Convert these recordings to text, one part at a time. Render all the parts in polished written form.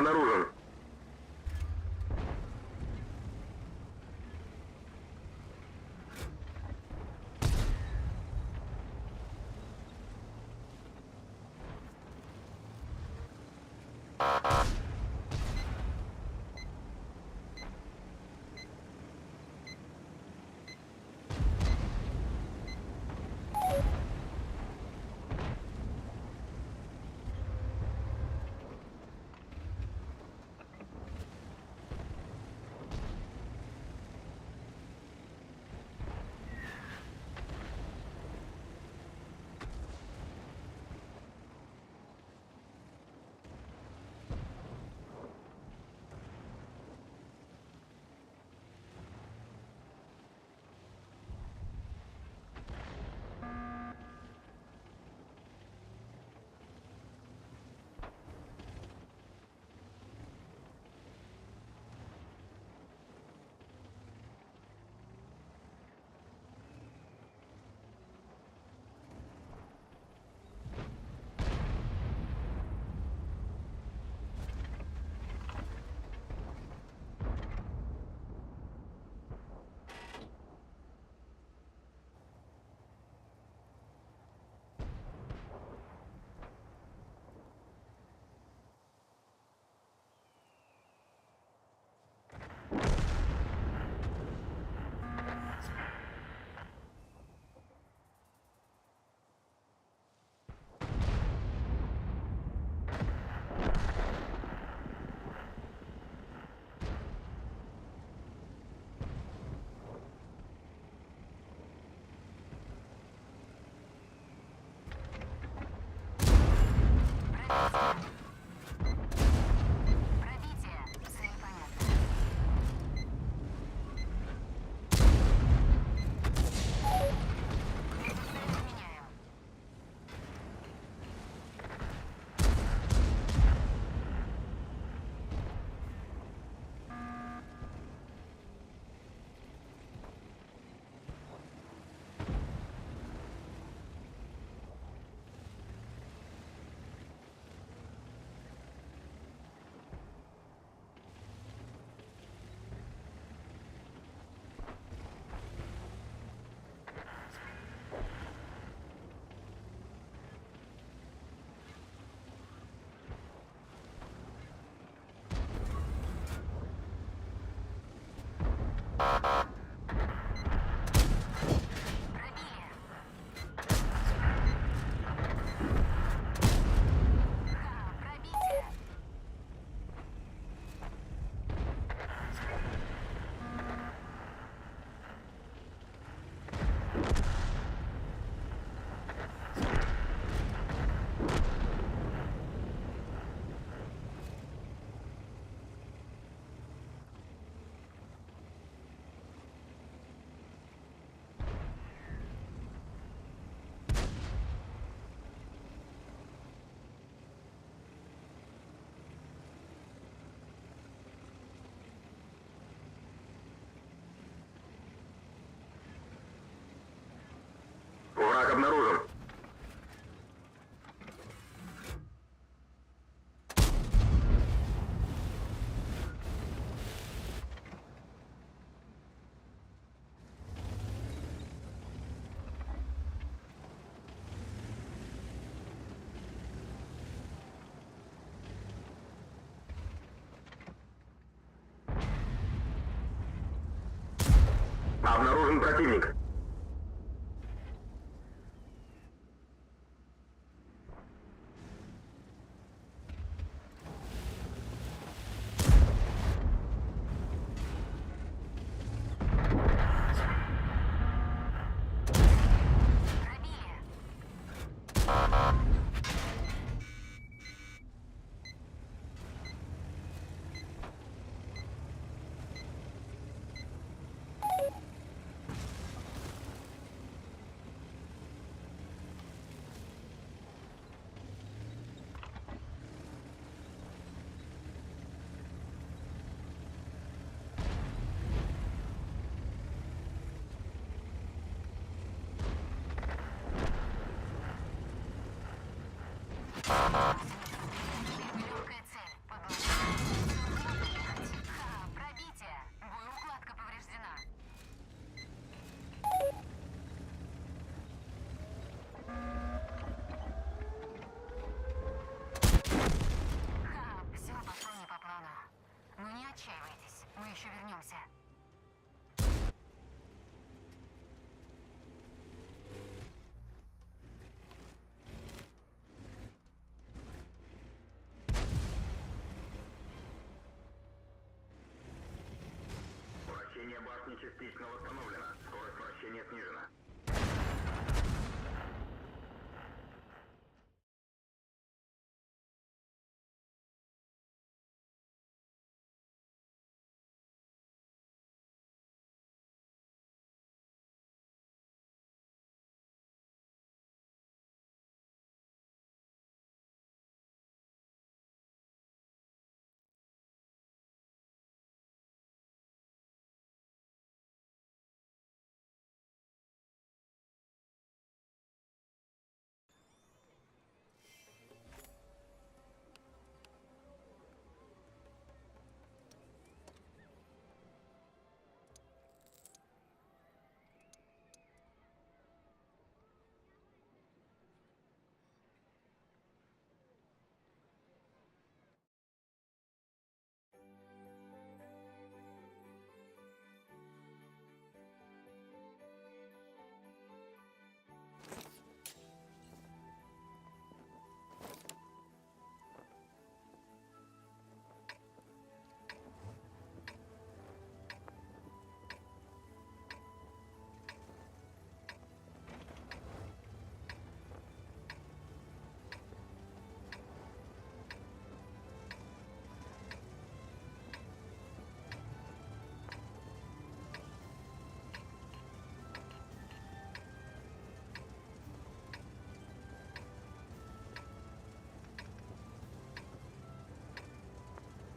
обнаружен. Пробитие. Цель понятна. Цель меняем. Пробили. Ха, пробитие. Враг обнаружен. Обнаружен противник. Пробили. Но не отчаивайтесь, мы еще вернемся. Вращение башни частично восстановлено. Скорость вращения снижена.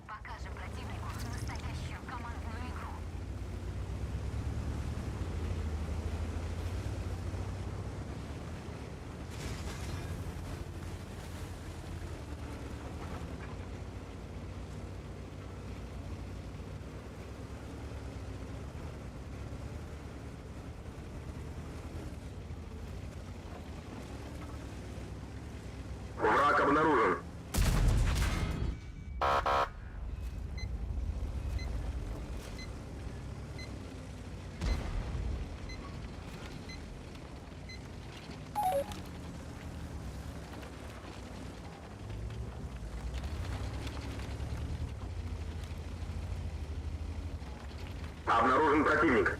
Покажем противнику настоящую командную игру. Враг обнаружен. Обнаружен противник.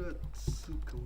Блядь, сука.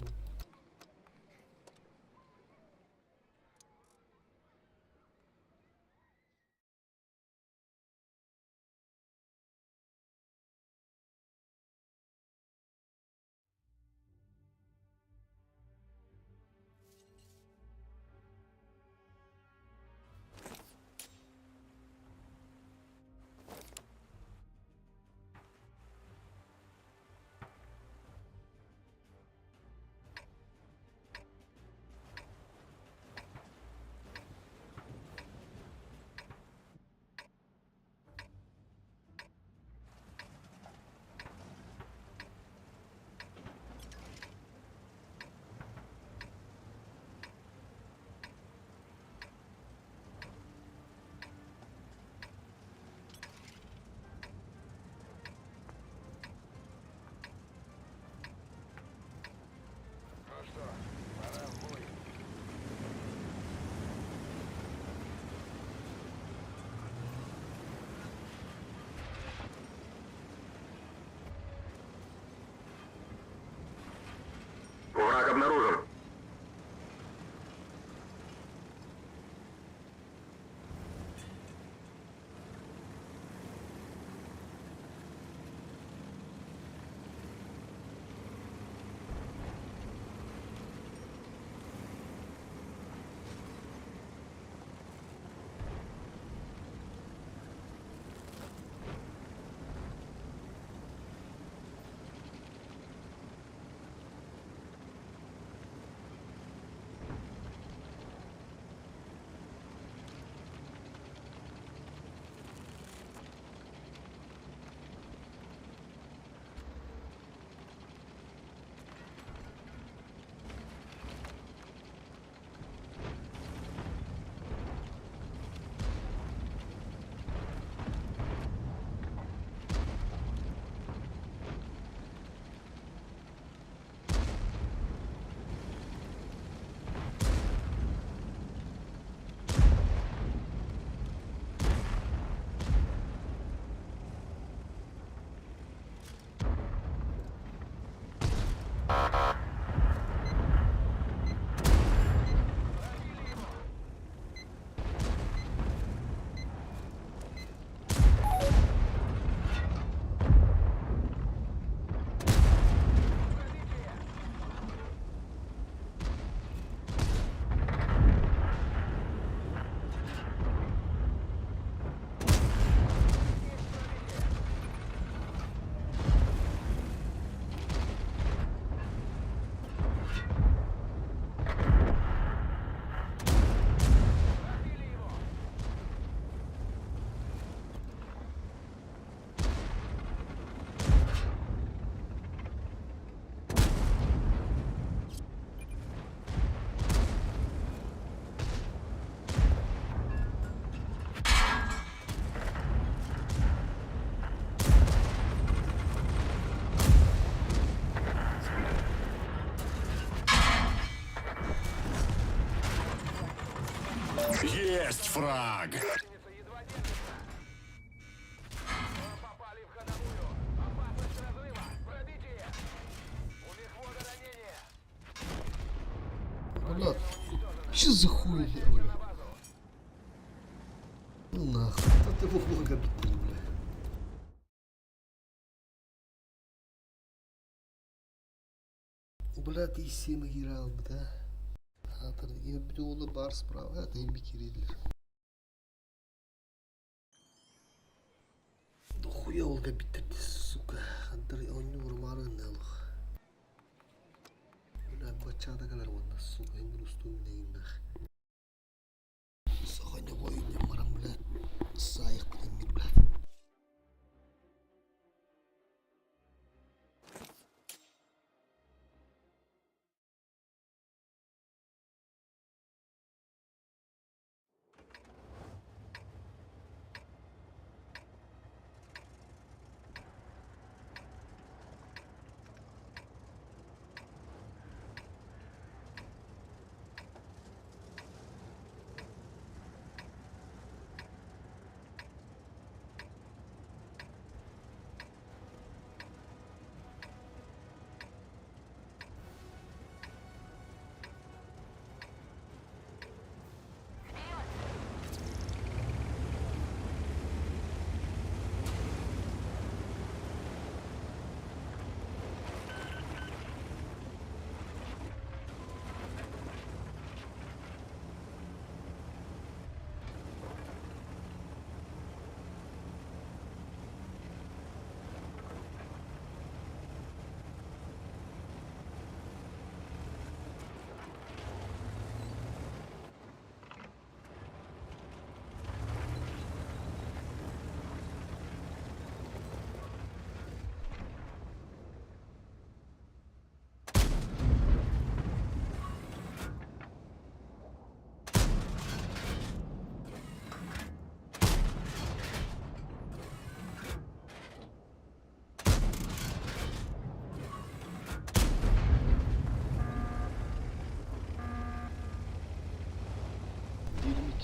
Враг обнаружен. Есть фраг! Бля, что за хуйня, бля? Ну нахуй, да ты бога бля. Бля, ты всем играл, да? Бар справа, это им кириллер. Дохуя Олга bitirdi, сука. Хантар ойну урмары нелох. Бля, бачата калар вон, сука, им русту не нах. Сохоня бойня марам, бля. Сайх, бля, бля.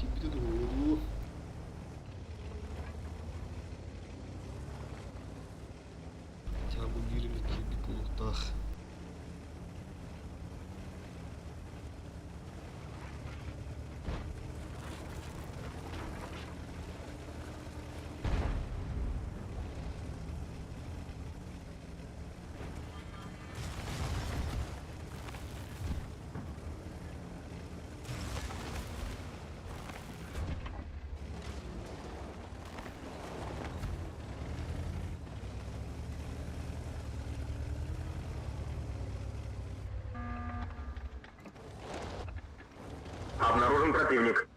Киирбитэ дуу? Хотя бу биир эмит киирбит буолуохтаах. Обнаружен противник.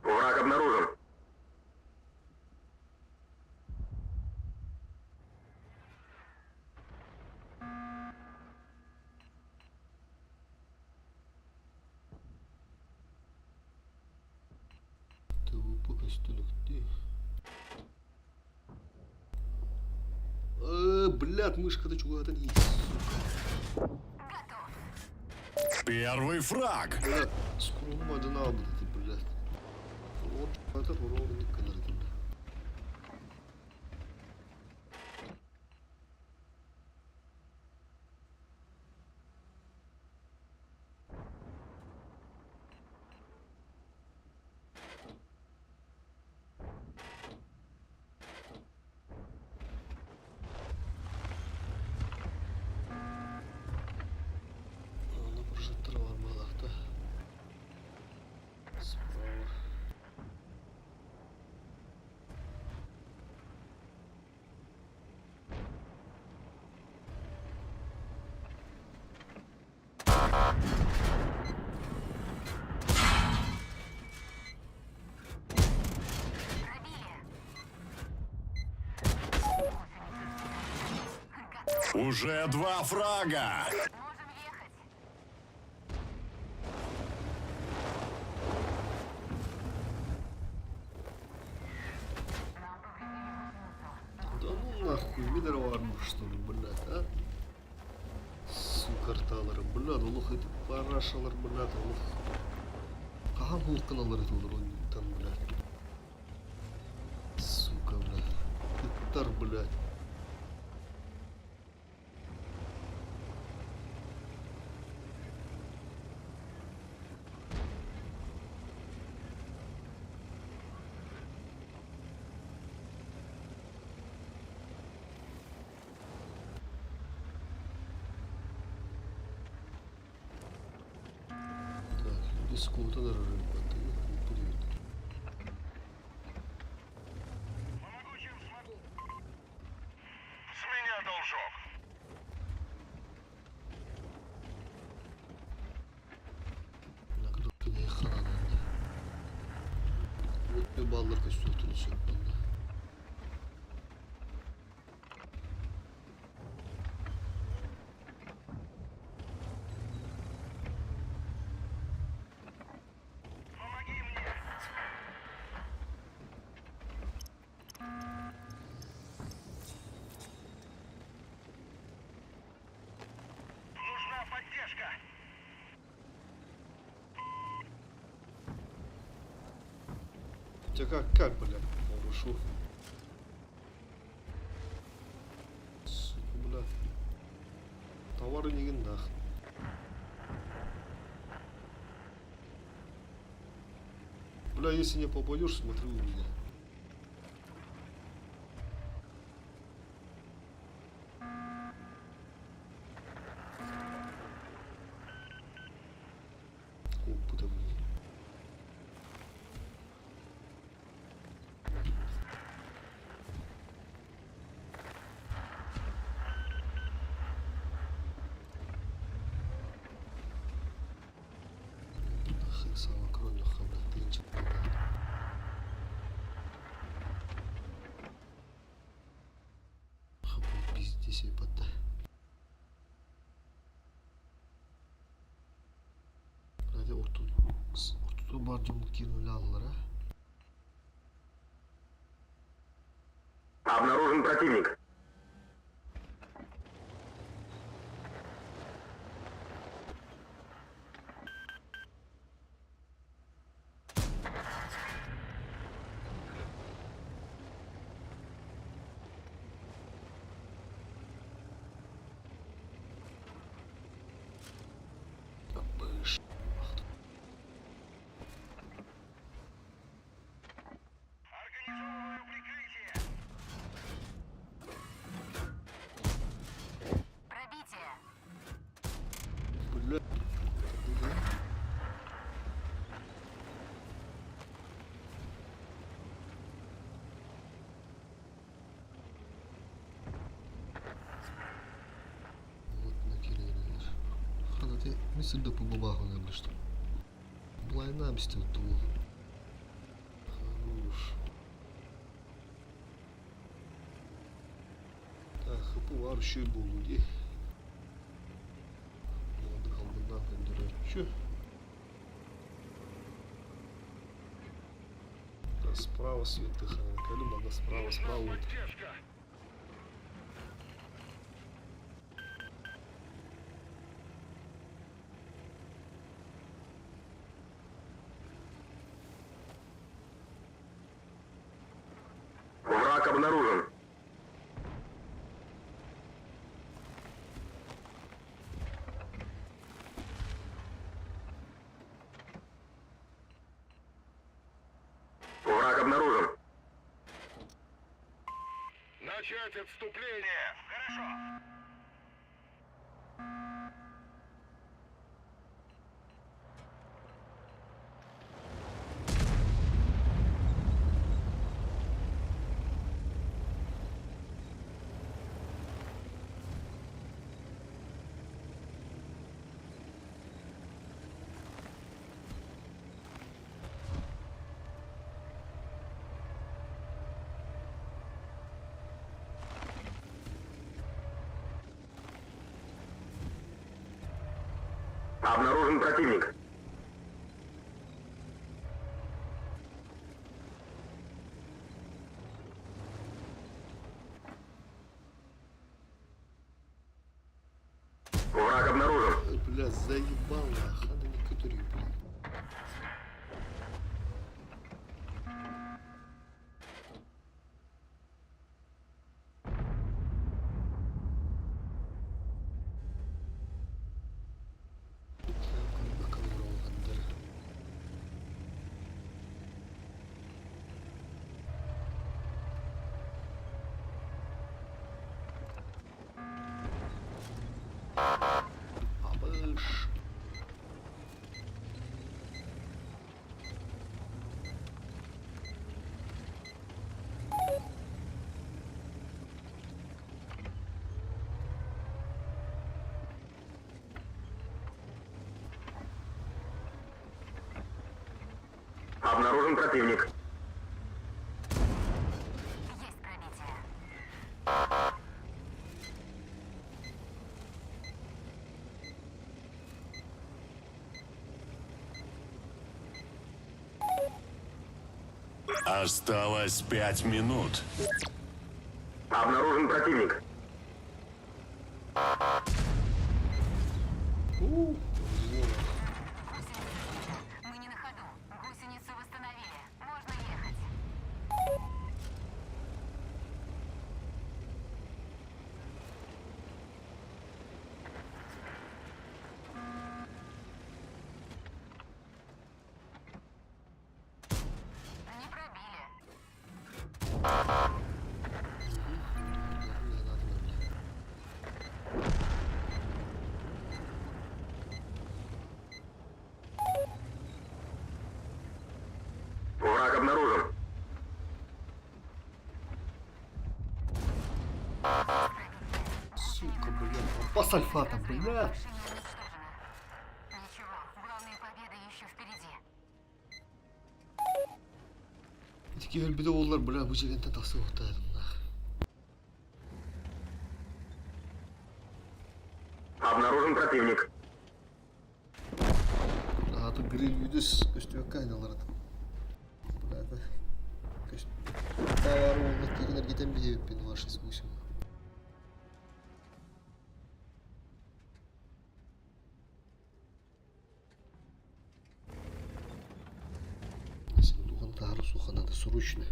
Враг обнаружен. ТВП көстүлүктүү. Э, блядь, мышката чугаһатан иһ, сука. Готов. Первый фраг! Блядь, скрулум адын албыт этим, блядь. Ол чугатар, ол гынар этим. Аны прожектор бар балакта. Справа. Пробили. Уже два фрага! Можем ехать. Нам повредили гусеницу. Да ну нахуй, минерал что ли, блядь, а? Сука, блядь, олох это парашалар, блядь, олох. Хаһан булканалар это там, блядь. Сука, блядь. Ыттар, блядь. Так, дисконта даже. Помогу, чем смогу. С меня должок. Баллар көстүтүн сөп Помоги мне. Нужна поддержка. Тебя как, как, блядь, порушу? Сука, бля. Товары не нах. Бля, если не попадешь, смотри у меня. Опыта, блин. Нахер сама кровь, блядь, ты ничего. миссия батта. Hadi ортото бар дьоммут киирэн үлэ Обнаружен противник. Организовываю прикрытие. Пробитие. Бля. Мисырда побабаху что. Блайна тул. Хорош. Так, хапу var şu bolu diye. Bundan көндөрөчү. Да, справа святых, калюма, справа, справа. Враг обнаружен. Враг обнаружен. Начать отступление. Хорошо. Обнаружен противник. Враг обнаружен. Бля, заебал, хана не который, блин. Абыш. Обнаружен противник. Есть пробитие. Осталось 5 минут. Обнаружен противник. У, повезло. Гусеница сбита. Мы не на ходу. Гусеницу восстановили. Можно ехать. Не пробили. Не надо мне. Враг обнаружен. Сука, блядь. Попас альфа-то, Разрыв. блядь. Мишень уничтожена. Ничего, главные победы еще впереди. Ити өлбүтэ буоллар, бля, бу дьиэгэнтэн тахсыы уһуктаатым нах. Гриль көстүөккэ айналар Быраата Таавары уонна тиигин эргитэн биһиэбиппин ваша скусим. Духан таһары суха надо срочно.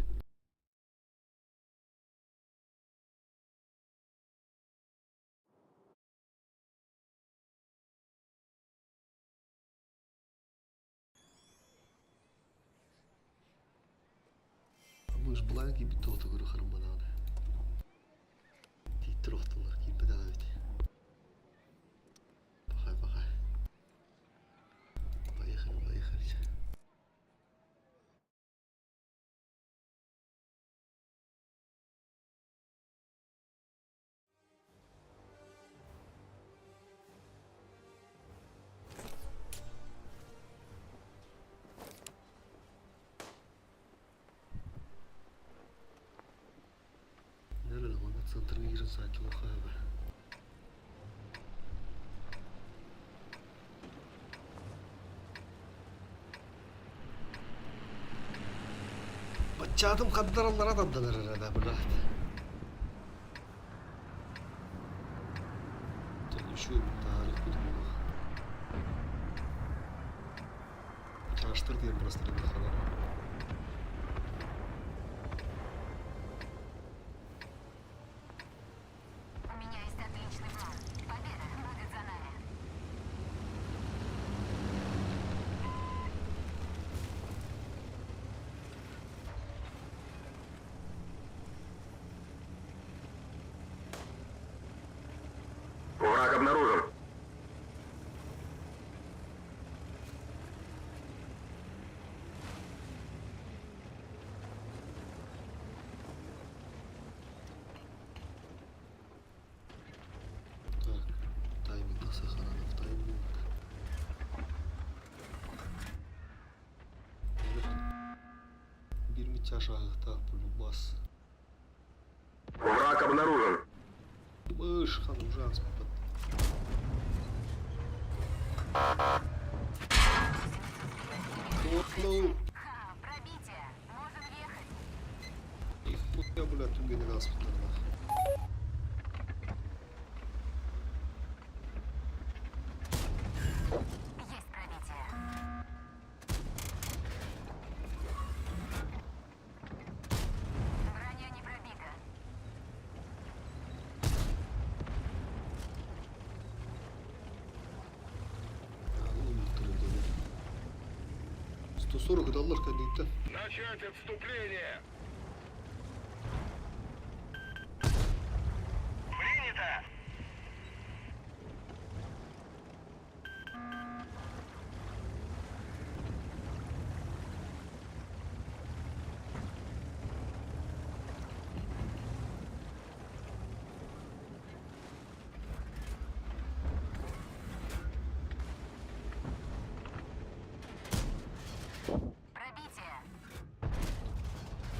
Мыш былаан киирбит тоҕото көрө харымманаҕына. Тииттэр охтулар киирбэтэх эбит. Пахай пахай. Поехали, поехали. Nerede манна центрга киирэн сааччылыахха сөбө. Баччаатым хандараллара тардан эрэр да блядь. Еще тарих Чаштыр диэн простреллахалар. У меня есть отличный план. Победа будет за нами. Враг обнаружен. Так, тайминг Сахаранов, тайминг. Биир чаш аһыктаах полюбас. Враг обнаружен. Мыш, хан ужас. Ну, Ха, пробитие. Можем ехать. их хуя, бля, түнгенен аспыттар Есть пробитие. Броня не пробита. Ну, 140 доллар кәдиттен. Начать отступление! Принято! Пробитие.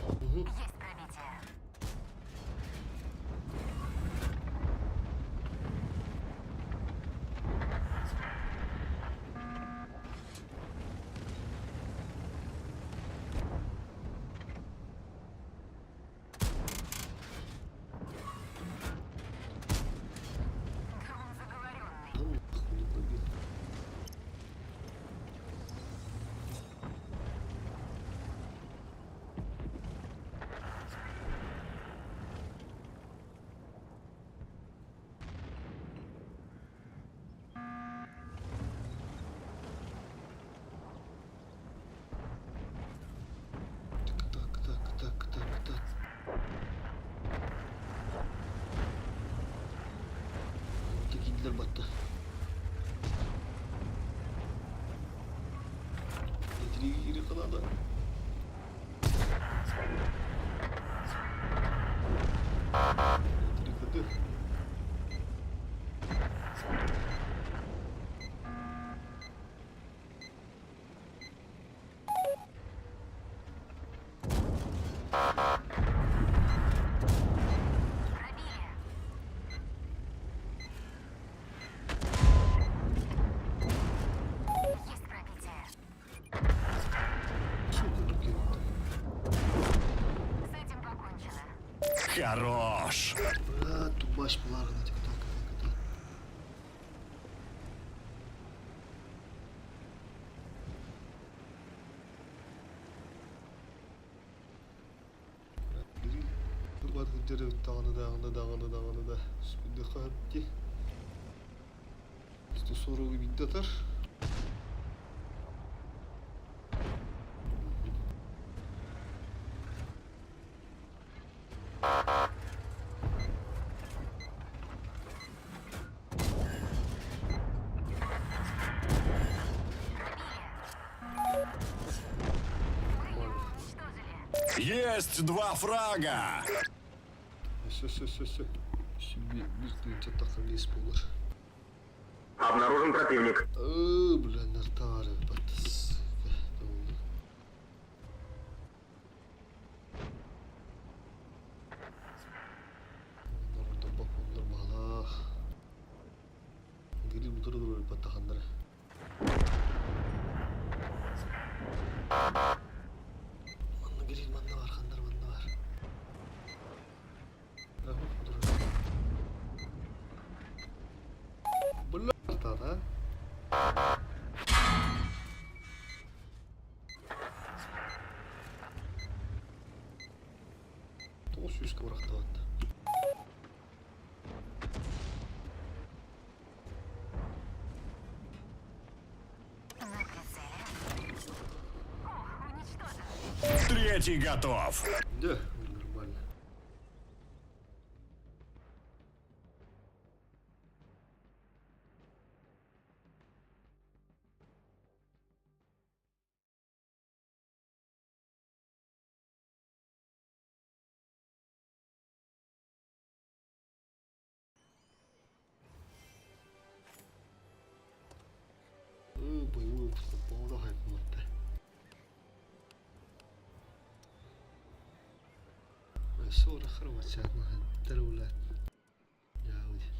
Угу. Есть пробитие. Дрон заговоренный. Ну, нахуй не пробил. Так, так, так, так, так, так. Такидлер батта. Три надо. Три ходы. Пробили. Есть пробитие. Хорош! Бля, тубаш буларгына так так так. Даҕаны даҕаны даҕаны даҕаны да спидыха дии. 140 биирдэ атар. Есть два фрага! Все, все, все, все. Şimdi bir тыһыынча тахса лес буолар. Обнаружен противник. Ыы, бля, нартаары баттас. Гири утары турар баттаханнара. Манна гирил манна бар, хандар манна бар. Бля, да? Тоҕус сүүскэ бырахтыбат. На прицеле. О, уничтожен. Третий готов! Да, нормально. Боевой опыт полного صورة خروة الدولة يا ودي.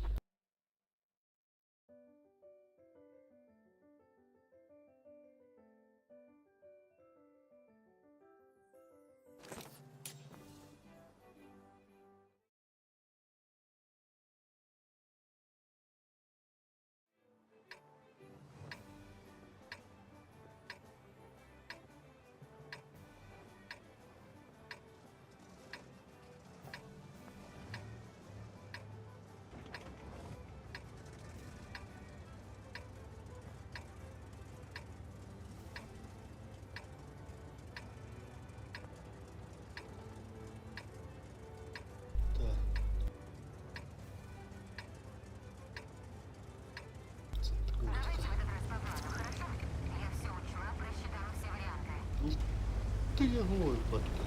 Так. Центр города. Давайте в этот раз по плану, хорошо? Я все учла, просчитала все варианты. Ты я говорю, батта.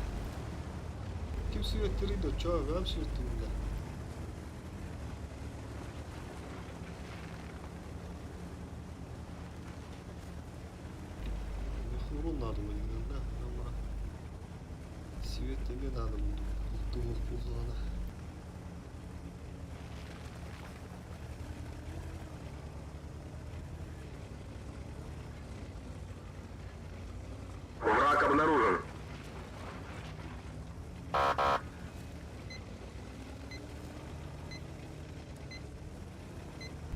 Ким светleri de çağ hem svetlerinde. Хурун надо было, да, намра. Свет тебе надо было. Дух пузана. Враг обнаружен.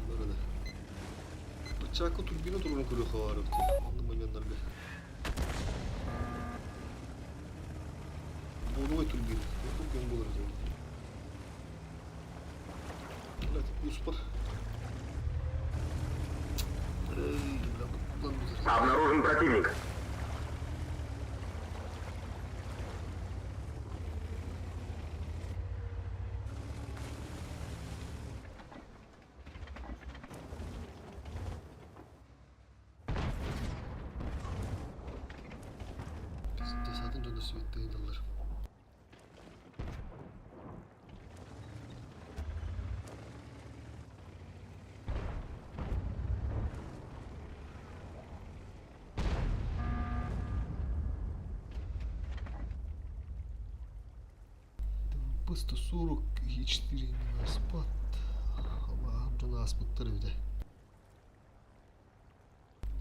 Борода. Чако турбина турун көрө хаварыпты. Онны моментнарга. Боновой турбина. Турбин болар Блядь, успар. Эй, бля, бу- Обнаружен противник. Пиздец, атын дьоно светтыйдаллар. ТВП 140 и 4 не спад. Аллахым дьоно аспыттар эбитэ.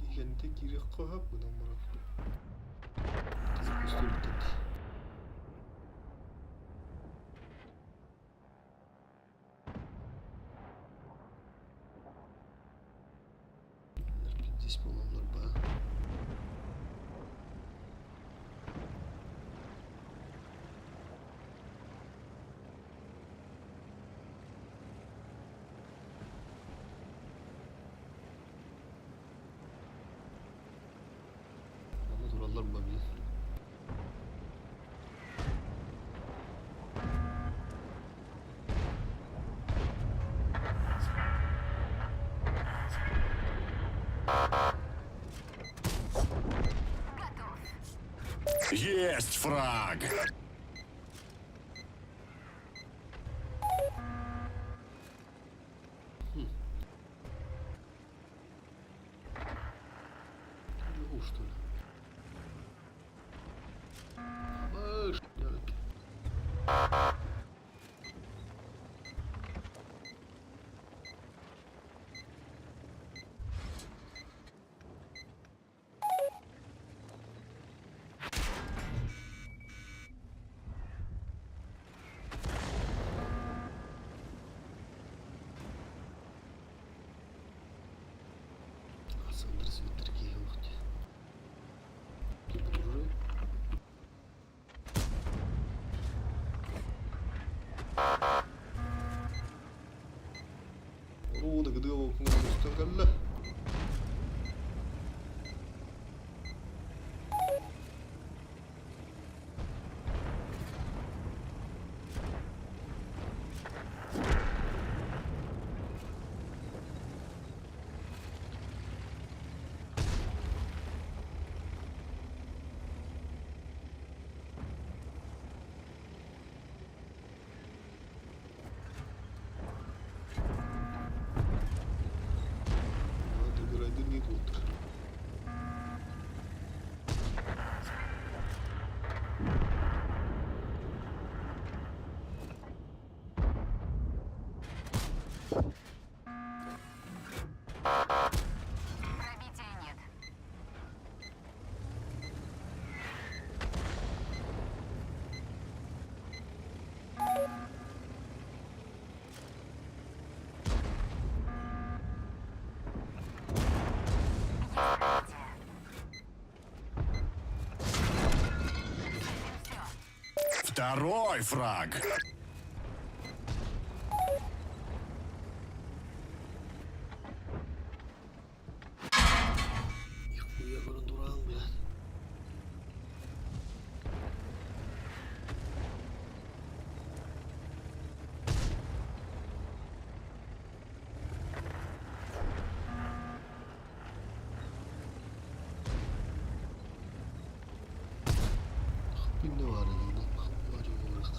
Дигэнтэ киирэх хоһап гынан баран. Кызык көстүбүттэн. Есть фраг! Бегу, что ли? Мышь, блядь. Александр Свитрики, ух ты. Оруна гыдыа көстөн кэллэ. Надо тут. Пробития нет. Есть пробитие. С этим все. Второй фраг! Нихуя көрөн туран, блядь. Хпинне бар edi, olarak.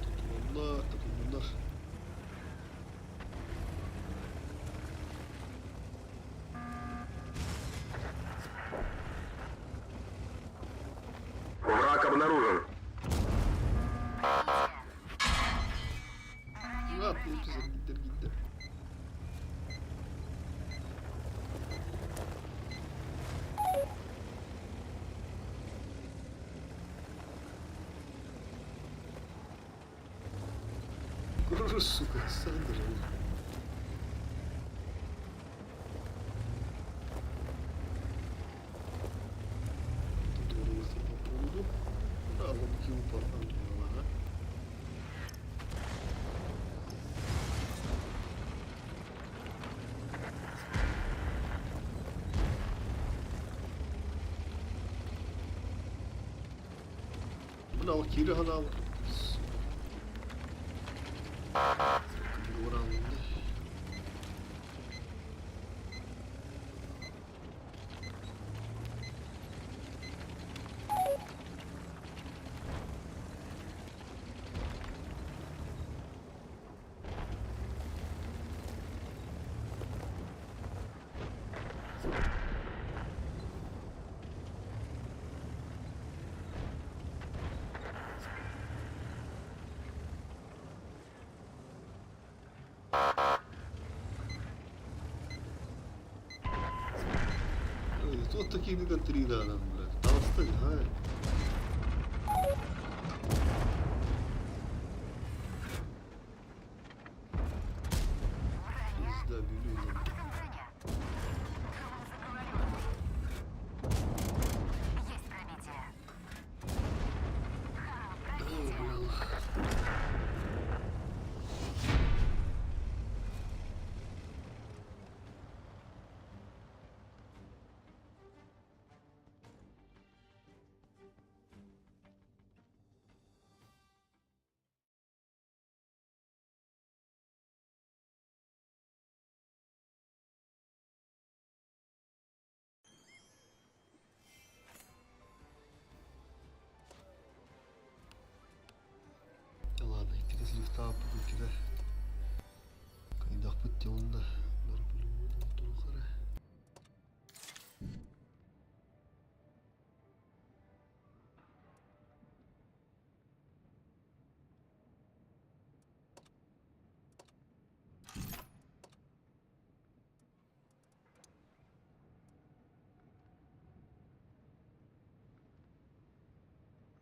Tutulurlar, tutulurlar. Враг обнаружен. Ne yapıyorsun? Gider gider. Сука, Александр. Тут по поводу. Да, лобки упал. Ага. Бля, кири ханал. Ой, Тут такие мега три рядом, блядь. Толстой, гай. Пизда, билю нам. Откуда там броня? Думал, заговоренный. Есть пробитие. Ха, Ой, пробитие. бля. Сливтааппыт иккитэ. Кыйдахпыт дьэ уонна бары полигон туруохара.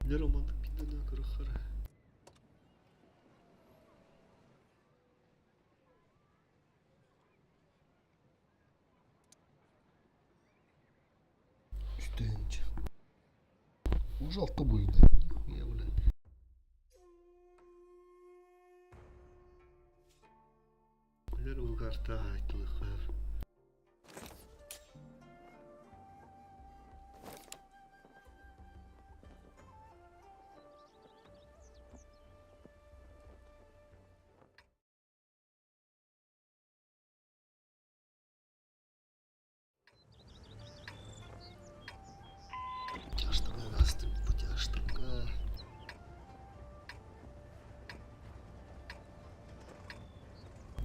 Дьэ романтик биирдэ көрөххөрө. Үстүһүнчэ. Уже алта буйда. Нихуя, блядь. Билэр улгаартаах айтылыххар. Тяжтарга астырбыт тяжтарга.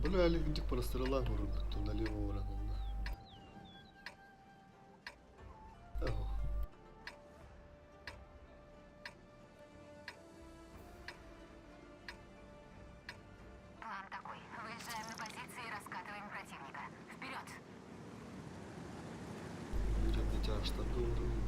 Бля, Олег прострела көрөрбүт налево баран онно. План такой. Выезжаем на позиции и раскатываем противника. Вперед! Тяжтарга баран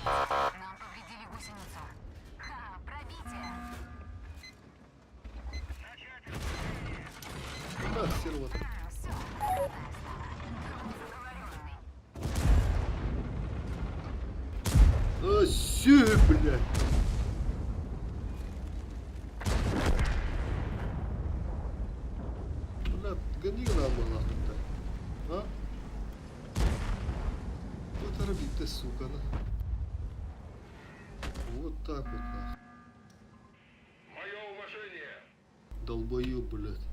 Нам повредили гусеницу. Ха, пробитие! Да, серого. Все, крутая стала. Заговоренный. А, сю, блядь. Бля, гони нам нахуй-то. А? Вот оробит ты, сука, на. Вот так вот, нахуй. Мое уважение! Долбоеб, блядь.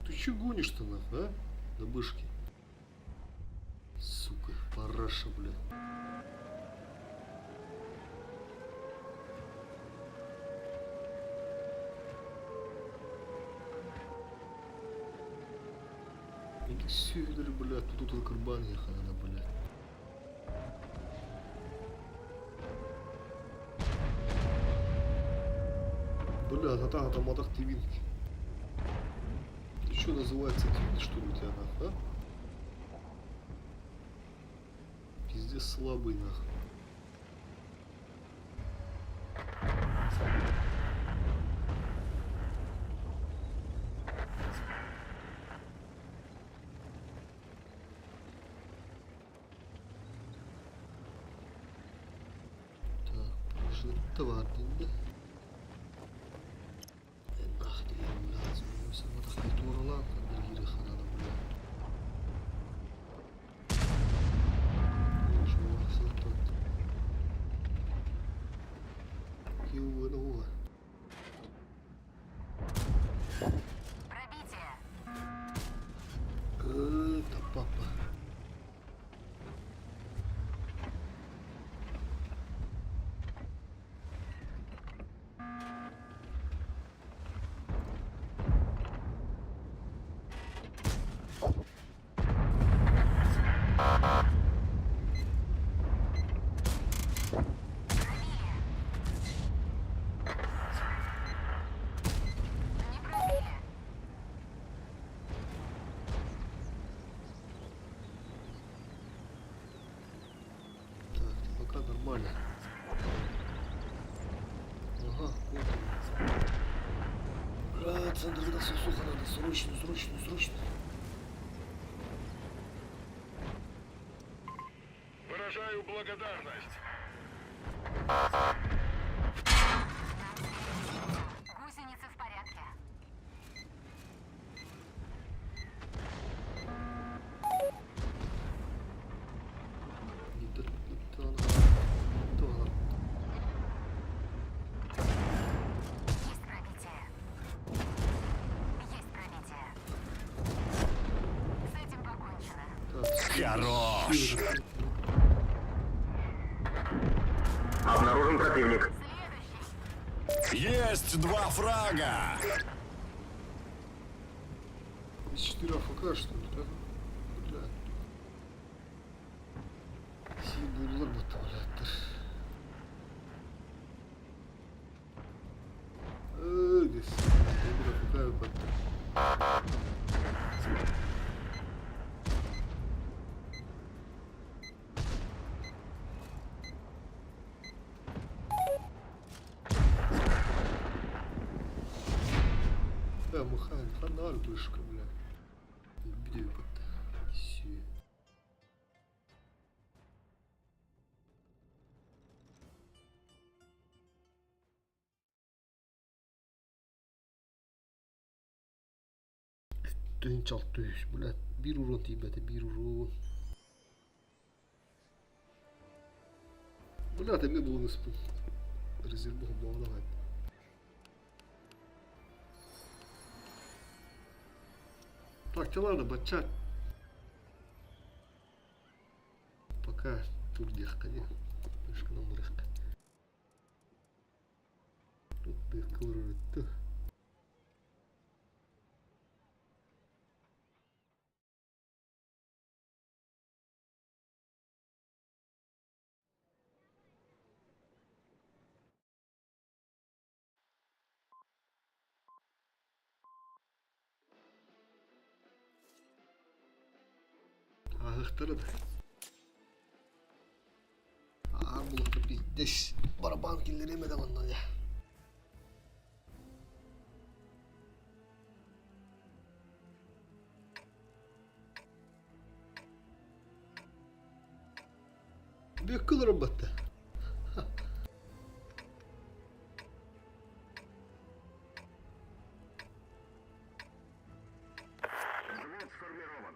Ты че гонишь-то, нахуй, а? На бышке. Сука, параша, блядь. Иди сюда, блядь, тут тут карбан ехала, блядь. Бля, та там мадах твинки. Ты что называется твин, что ли, у тебя нахуй, а? Пиздец слабый нахуй. Так, прожектор, да? Нах, Пробитие! Это папа. Центрга сосуха надо, срочно, срочно, срочно. Выражаю благодарность. Гусеницы в порядке. Есть пробитие. Есть пробитие. С этим покончено. Хорош! Обнаружен противник. Следующий. Есть два фрага! 4 АФК, что ли, да? Бля. Сии буллар бутта, блядь. Здесь. АФК бутта. Э, Мухай, ханар вышка, бля. Где бутта? Си. Тыһыынча 600, блядь, биир урон тиийбэтэ, биир урон. Блядь, эмиэ булан ыспын. Резерву холбооҕун аҕай. Так, чё ладно, бачча. Пока тур диэххэ дии. Вышканан барыахха. Тут быыкка олорор Ааһыахтара да. Ааһар буолуохта пиздец. Барабан киллэриэм этэ манна дьэ. Бүөккэ олорон батта. Взвод сформирован.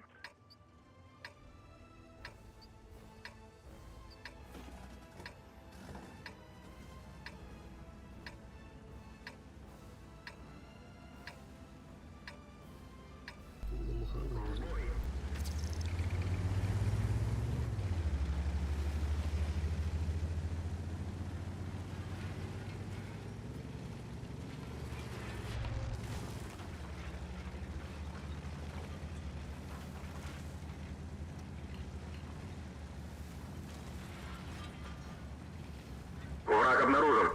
Враг обнаружен.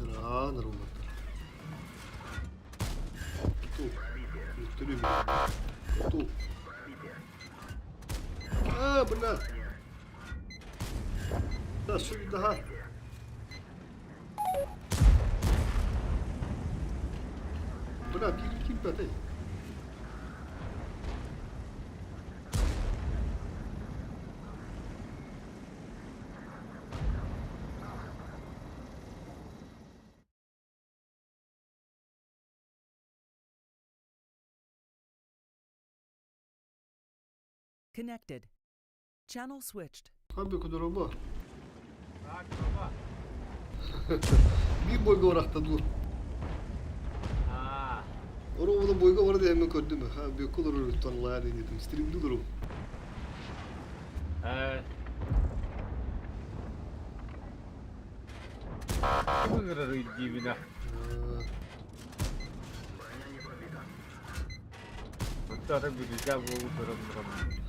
Ыраан ырыллаттар. Ту. Үттүрүм. Ту. А, бля. Да, сюда. Бля, биир киирбэтэй. Connected. Channel switched. Хабби кудуруба. Биир бойга барахта дуу. Оровода бойга бар диэн мен көрдүм. Ха, бүккө олорор туттан лаа диэн этим. Стримди олорум. Ыҥырарый диибинэ. Оттоото бүлүүтэ буолу көрөн турабын.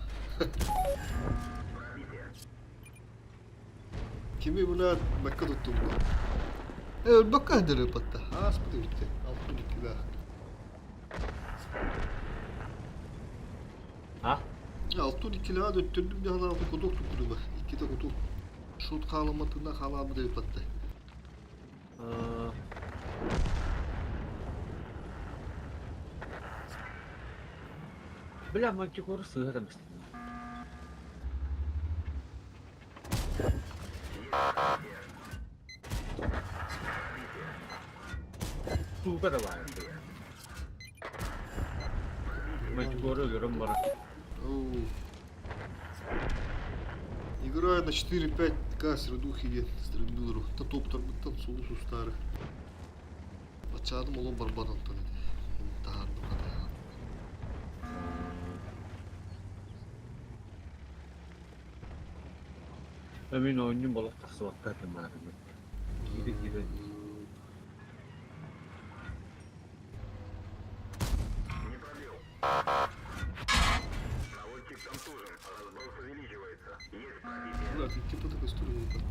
Кими була бакка туттум бу. Э, бакка хадыры патта. Ааспыт үтте. Алты иккилээх. А? Алтын иккилээх өттөрдүм дьаһан алты кутук туттуруба. Иккитэ кутук. Шут халаматына халамы патта. Бля, мантикору сыыһа да мистим. Сука да баар. Мантикору өлөрөн баран. Оу. Играю на 4-5К средухи диэн стрельбилеру. Та топтарбыттан сулус устаары. Баччаатым олох барбат онтон ити. Таһаардым хатаһаан. Мин оонньуум олох тахсыбакка этим баарыммын. Киирэ киирэн. Не пробил. Наводчик контужен. Разброс увеличивается. Есть пробитие. Бля, ты типа такой стороны так.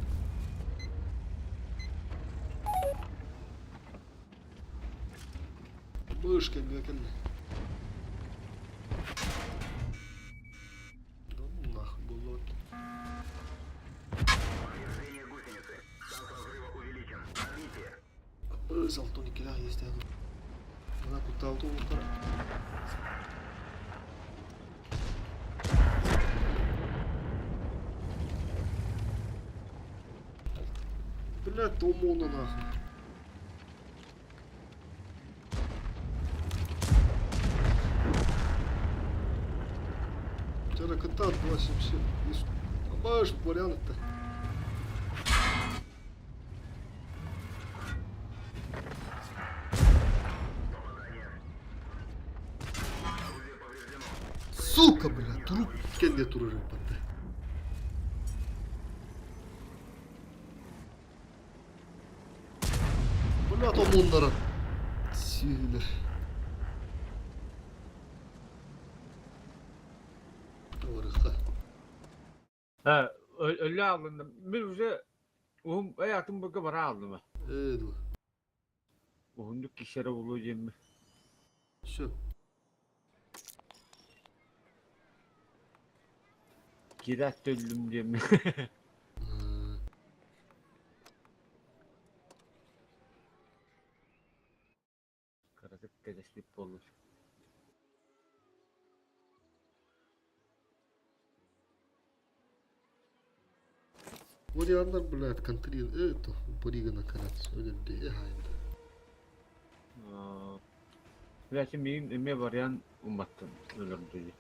Мышка кэллэ. Да ну нахуй было. Повреждение гусеницы. Шанс разрыва увеличен. Пробитие. Золотой киля есть Она куда то Блядь, Томона нахуй. Вчера кота 277. Абаш, вариант-то. Орудие повреждено. Сука, блядь, труп кенде турар батты. Блядь, омоннара. Сийлер. Орыха. Ha, öyle alındım. Мен уже уһун атын быга бара алдым. Эду. Уһундук кишере болу диэмми. Все. Кират төллүм диэмми. Кыратык кэтэспит буоллун. Варианттар, блядь, контрин. Это, Парига наконец. Öyle хайда. Билээчи миигин эмиэ барыан уматтым өлөрдү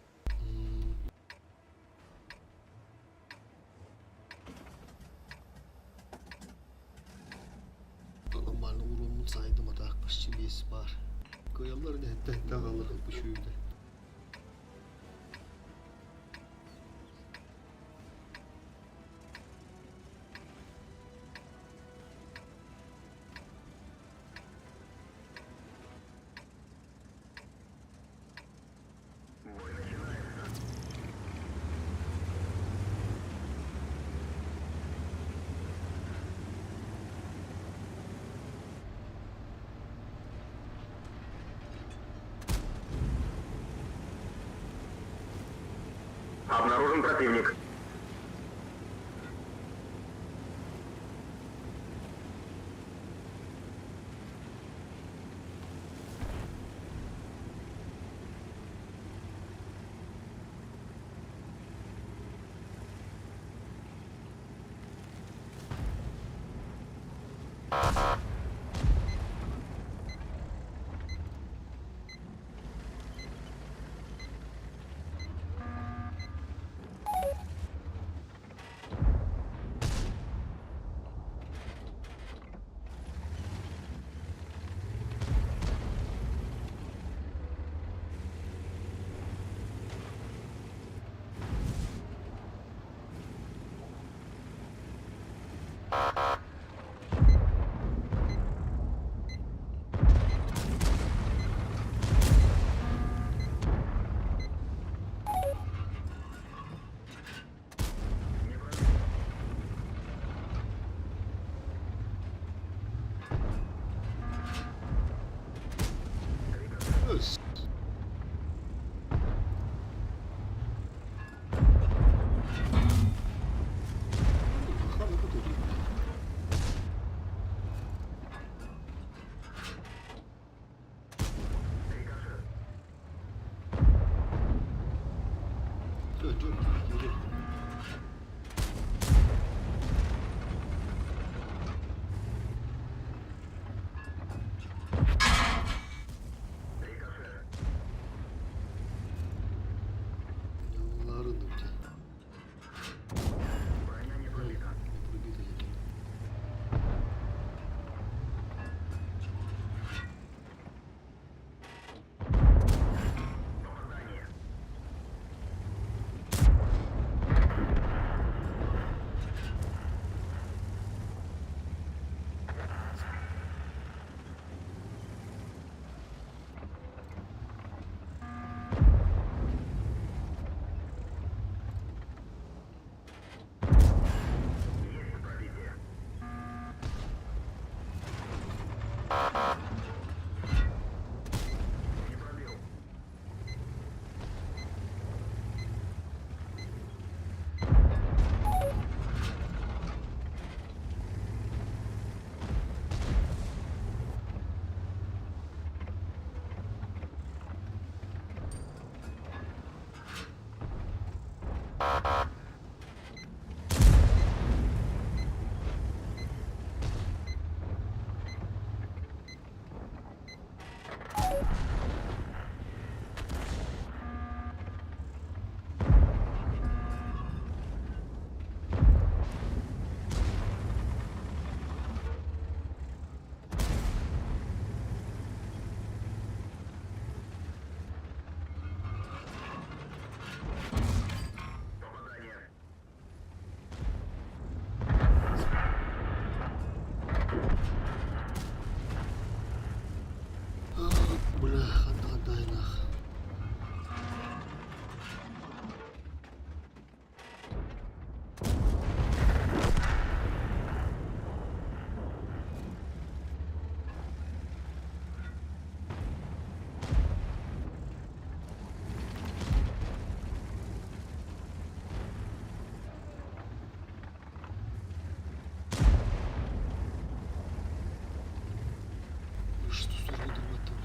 Нормально уронмут сайдым атаак почти весь бар. Кыяллар не хэтте хэтте галлар бушуйда. Бой начинается. Обнаружен противник. Киирим. Дьалларын дьэ. Броня не пробита. Не пробита дьэ. Попадание. Есть пробитие. Не пробил. Попадание. Бля, ханна нах. Что сургутар баттым.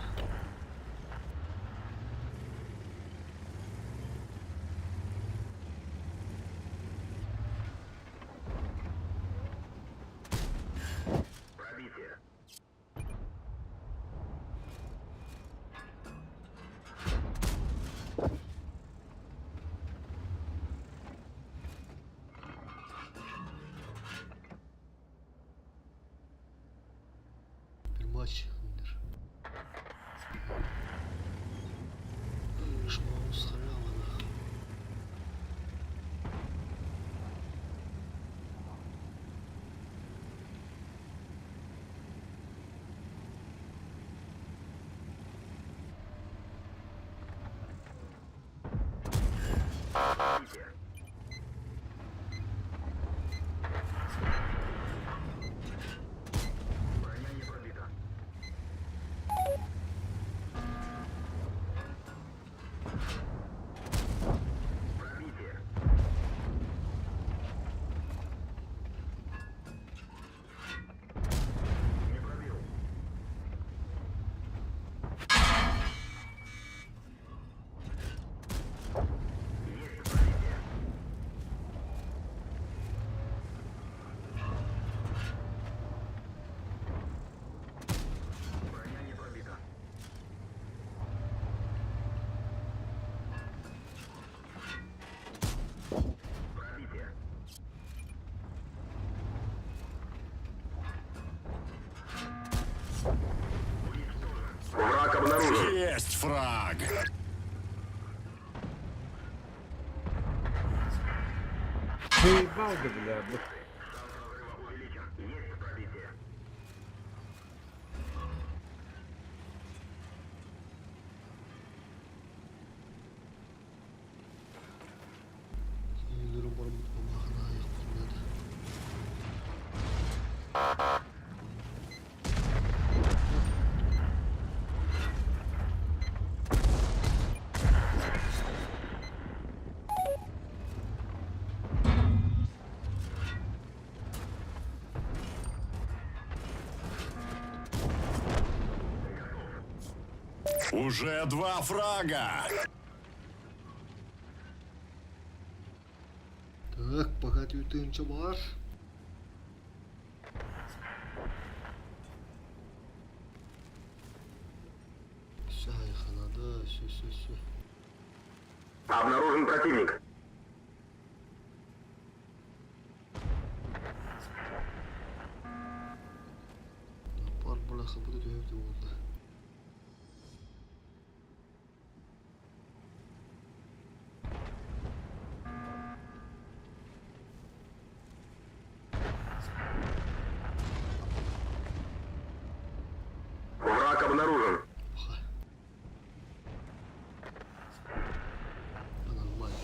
Пробитие. Bir maç indir. Шмаус халява нах. Пробитие. Броня не пробита. Пробитие. Не пробил. Есть пробитие. Броня не пробита. Пробитие. Уничтожен. Враг обнаружен. Есть фраг! Заебал да, бля. бля. Шанс разрыва увеличен. Есть пробитие. Кинилери барбыт мамахана аяқ Уже два фрага! Так, пока 4 000 бар. Все, надо, все, все, все. Обнаружен противник. Пар бляха будет өйді болды. Враг обнаружен. Ха. Нормально.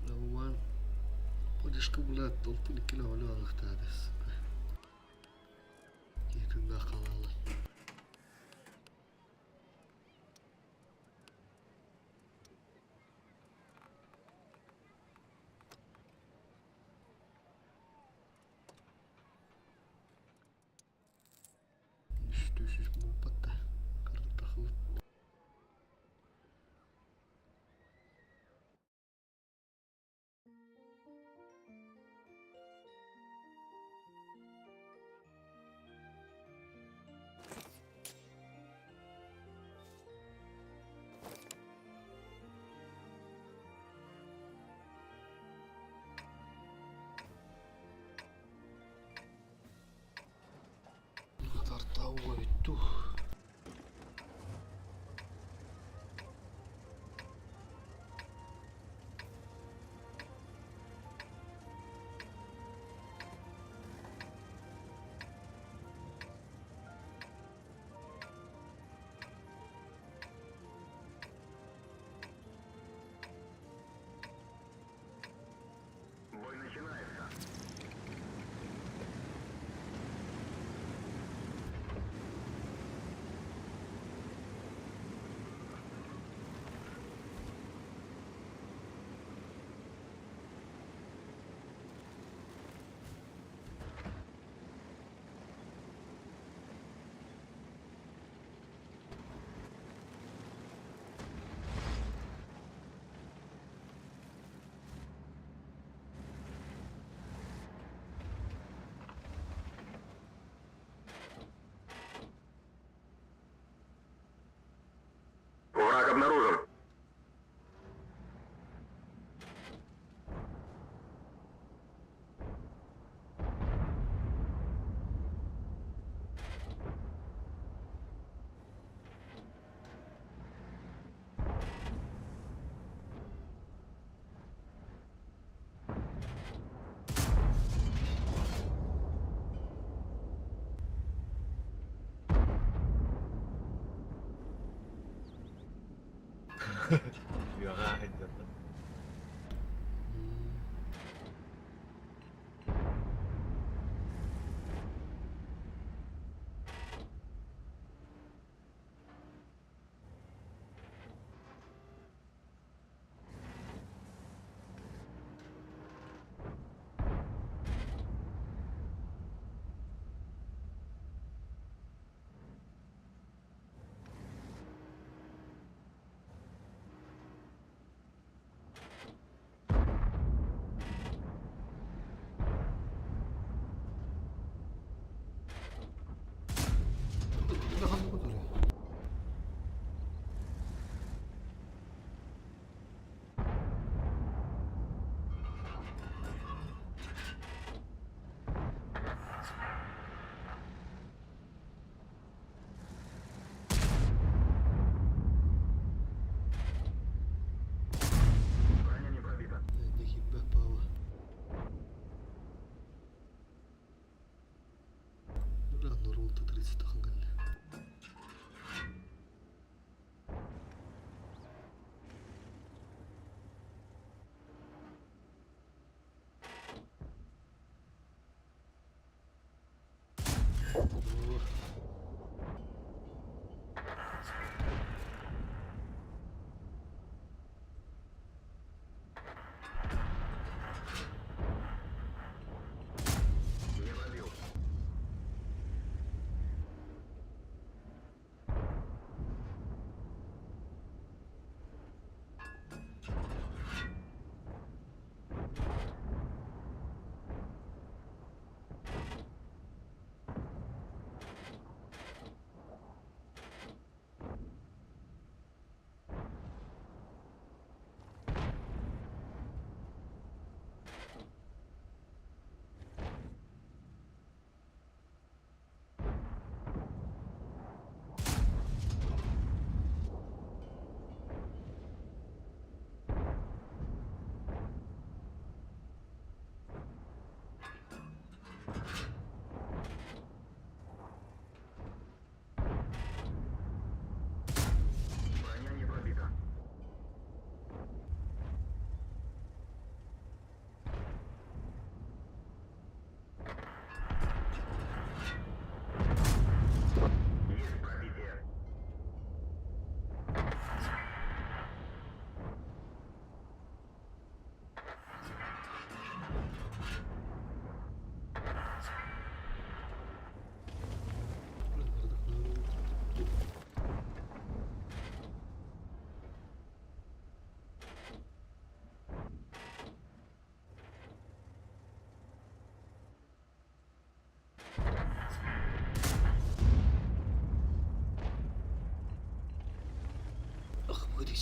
Нормально. Подишка, блядь, толпы кило алықтады. Кетінде қалалы. Үш мың батта. Қырғытақылы. Тартау өтту. Бой начинается. Враг обнаружен. Үөҕэ сылдьаллар.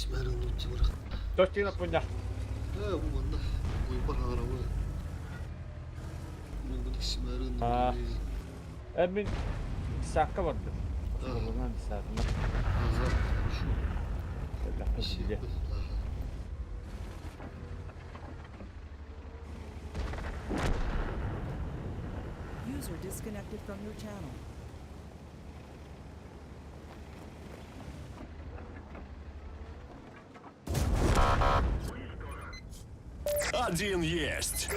Иксимээр ыллыбыт барах. Тостина пуня. Ээ бу манна уйбар хаҕарабы. Булгут иксимээр А. ыллыбыт. Э мин десятка бардым. Оскуоланан десятына. Ага, хорошо. Элбэххэ билиэ. Ага. User disconnected from your channel. Один есть.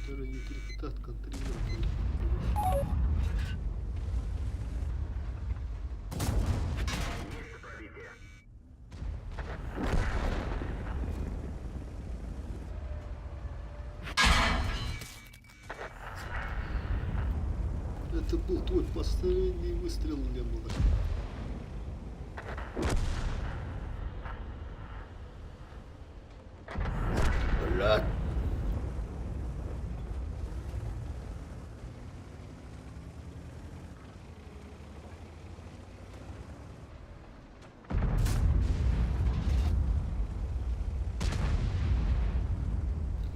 Который контролирует. Это был твой последний выстрел, не было. Блядь.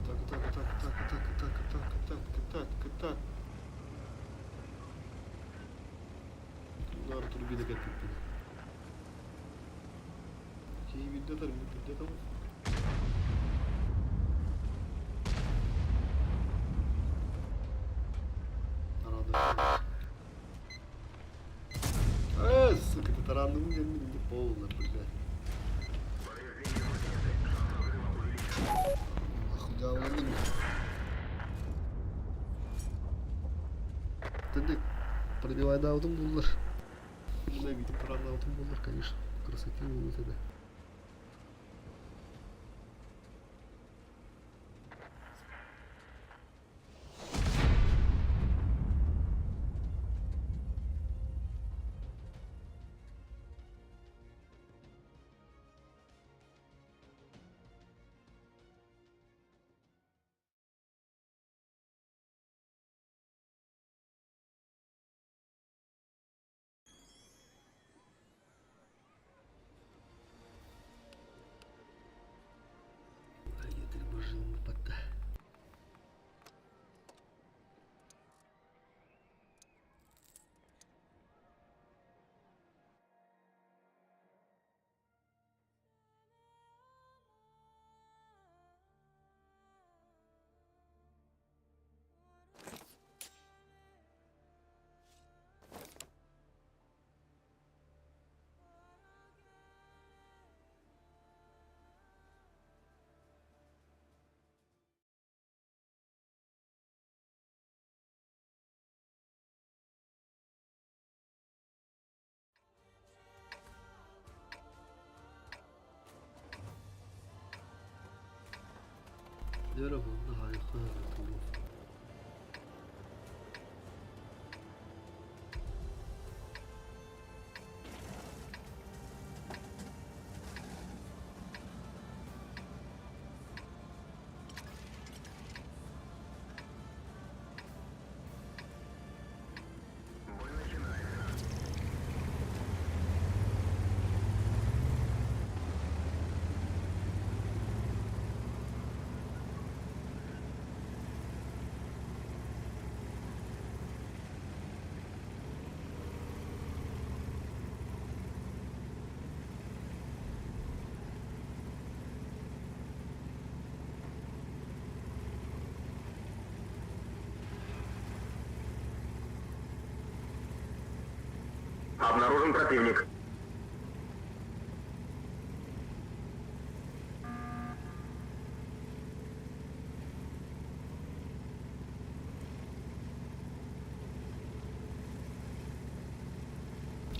Так, так, так, так, так, так, так, так, так, так. Удар турбина как пипин. Киевидде там, где там. Рада. Э, сука, ты таранул меня не полно, блядь. Нахуй да, он Тендик пробивай да алтын буллар. Ненавидим таранны алтын буллар, конечно. Красоте будет это. Поехали, пока. 여러분, 나 이거 Бой начинается. Обнаружен противник.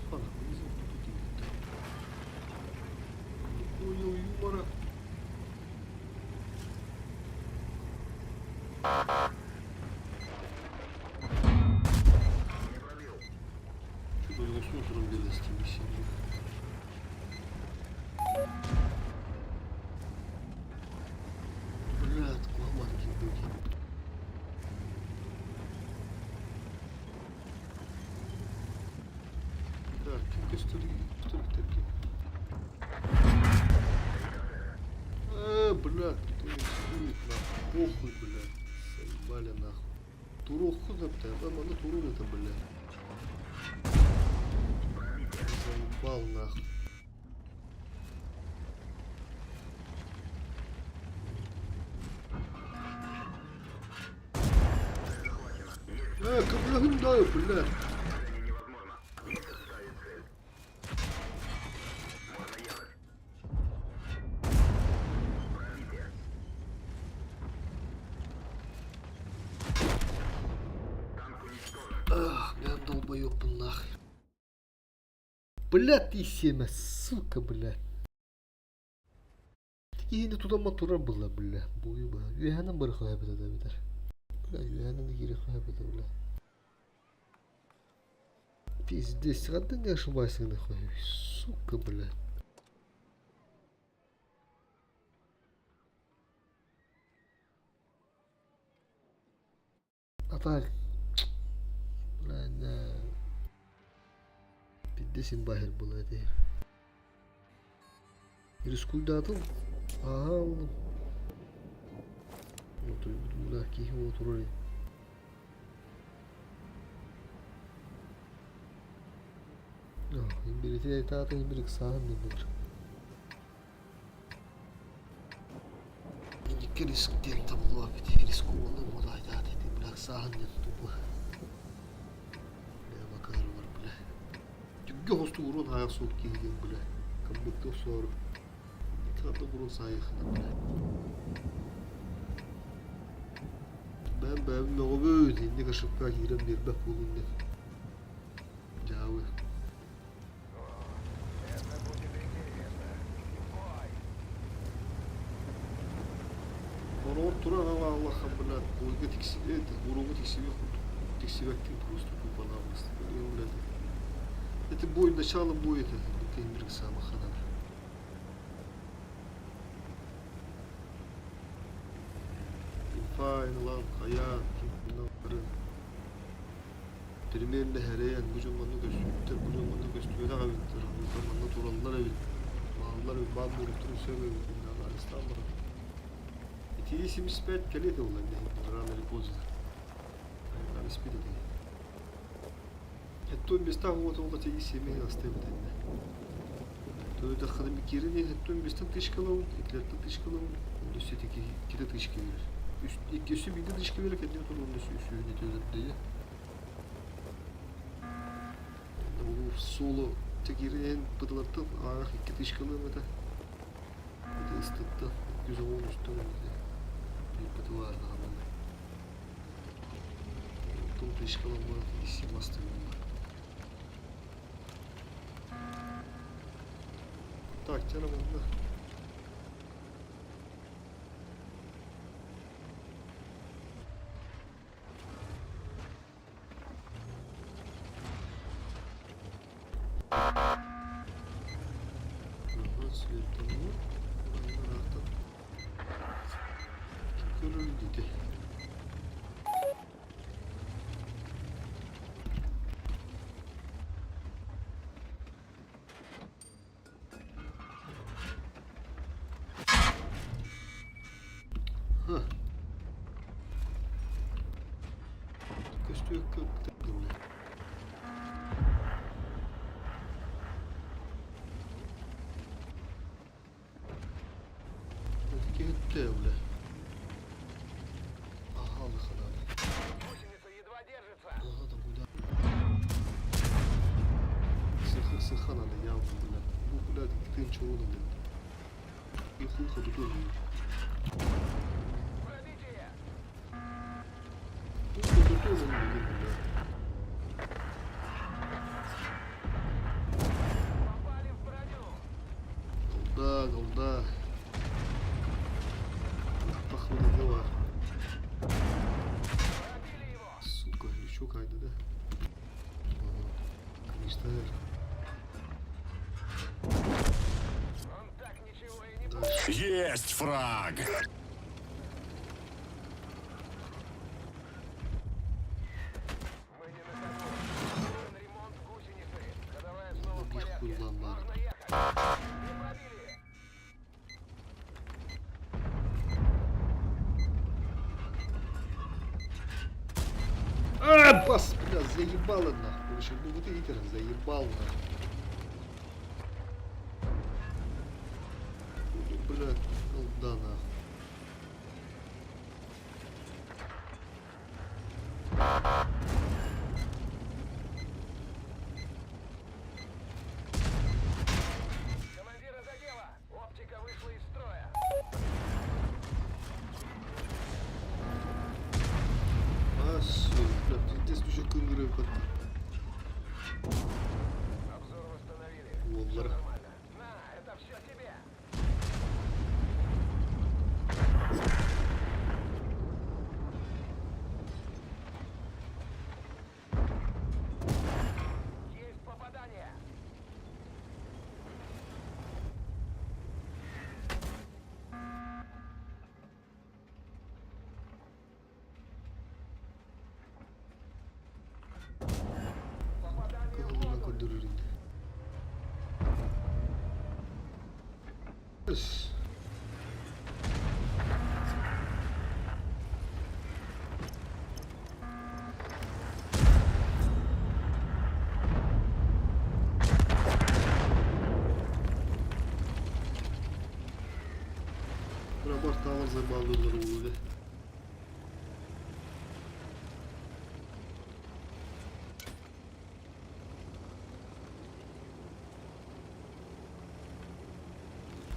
А, нахуй, не знаю, кто тут идет. Не понял юмора. Что-то у него с мусором делать с теми всеми. Бля, такой были. Так, кем көстөр блядь, кто не рискует, нахуй, похуй, блядь, заебали, нахуй. Туруоххун сөптөөх, да манна туруун это, блядь. Заебал, нахуй. Э, көмөлөһүн да, блядь. Ах, бля, долбоёб нахуй. Бля, ты семя, сука, бля. Киһини тутамма турар буолла, бля, буойума. Үөһэнэн бырахыа эбитэ да эбэтэр. Бля, үөһэнэн да киириэххэ эбитэ, бля. Пиздец, хантан не ошибайся, нахуй, сука, бля. А так, бля, не. Пиздец имбахер была это. Рискуйдаатым, ааһа ыллым. Отуйбутум, бля, киһи уотурар Имбирити айтаата имбир ыксааһын диэн Инникки риск диэн табыллыбат эбит. Рискованный буола айтаата ити бля ыксааһын диэн тупа. Бля бакаар бар бля. Түггэ хосту урун аайах суох киһи диэн бля. Комбыкты охсоору. Хата урун саайыхына бля. Бэм бэм мөҕөбүт инник ошибка киирэн биэрбэт буолун диэн. Дьаабы. Хороҕор турар аҕаллахха блядь, бойга тиксибэт, уруҥҥа тиксибэт курдук. Тиксибэккин просто тупо-напросто. Блядь. Это бой, начало боя это, Кембрик самых ханар. Инфайн, лам, хайаан, ким Примерно эрэйэн бу дьон манна көстүбүттэр, бу дьон манна көстүбэтэх эбиттэр, онтон манна тураллар эбит, бааллар эбит, баар буолуохтарын сөп эбит иннэ анализтаан баран. Итии 75 кэлиэ этэ буолла иннэ рано или поздно. Айаннаан испит этэ. Эттуон местах уота уола тиги семей астыыбыт иннэ. Төбөтөххө киирэн эттуон местан тысячка ылабын, итилэртэн тысячка ылабын, онно өссө ити иккитэ тысячка биэрэр. Үс икки өссө биирдэ тысячка биэрэр, кэнники туран онно үсүһүн ити өлөрдөйө. Суолу киирэн бытылартан аах икки тысячкалыам этэ. Ити ыстыттан 213 этэ. Биир бытылаар даҕаны. Оттон тысячкалан баран исим астыгын Так, чара манна. Ага, светофор. Ыраахтан. Ким көрөр дии Ха. Көстүөккэ бля. Киһитте бля. Ага, выхода. Ага, там куда? Сыха, сыха надо явно, бля. Ну, блядь, ты чего надо? И хуха тут тоже. Хуха тут тоже надо, бля. Голда, голда. Походу дела. Сука, еще кайда, да? Конечно. Дальше. Есть фраг! Биир хуйлан баар. Вас, бля, заебало нахуй. Еще ну вот видите, заебал нахуй. Ну, бля, колда нахуй. Командира задело! Оптика вышла из строя. А, всё, бля, пиздец, уже кыңгырып катты. Обзор восстановили. Уоллара. Нормально. На, это все тебе! Есть попадание! Кыһылынан көрдөрөр инде. Эс. Бля, барталар забалдылар уулу.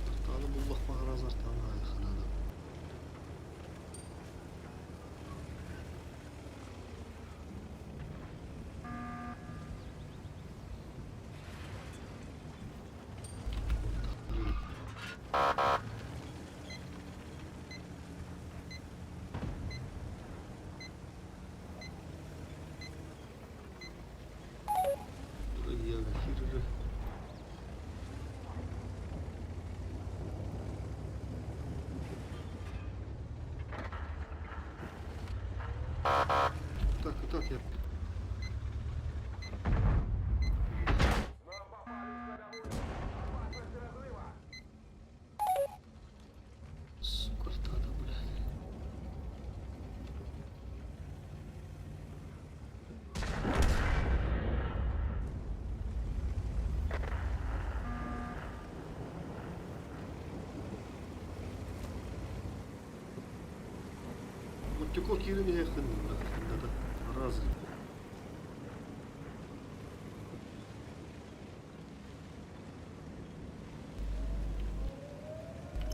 Артаны буллах бағараз артаны айханады. Хирры. Так, так, я. Нам попали в ходовую! Опасность разрыва! Сука, ртата, блядь. Мартюков киирэн иһиэххин, да, раз.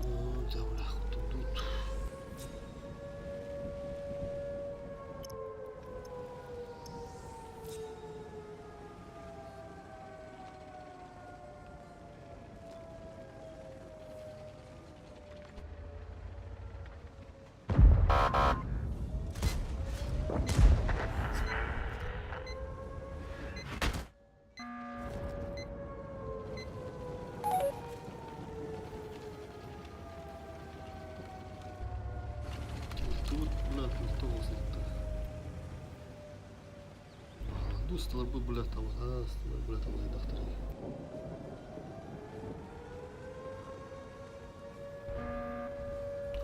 О, да, бля, тут. Тут, бля, тут Дусталар бу, бля, там, а, сталар, бля, там, доктор.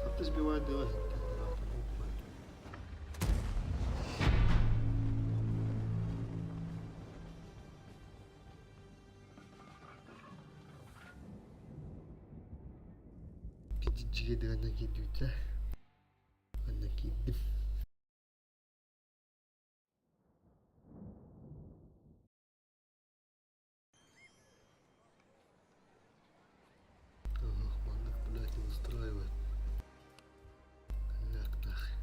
Хатты сбивает, давай. Пидичиге дегеннен кийдүүтэ. Анна кийдим. Ох, маннык, блядь, не устраивает. Ляг нахуй.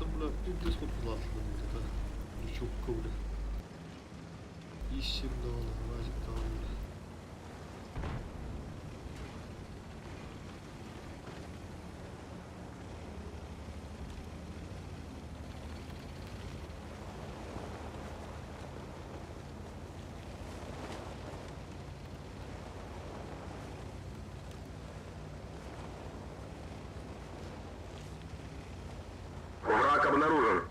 Уолаттар бля пиздец курдулаатылар да лючокка бля. Ищем даҕаны, Вазик даҕаны бля. Враг обнаружен.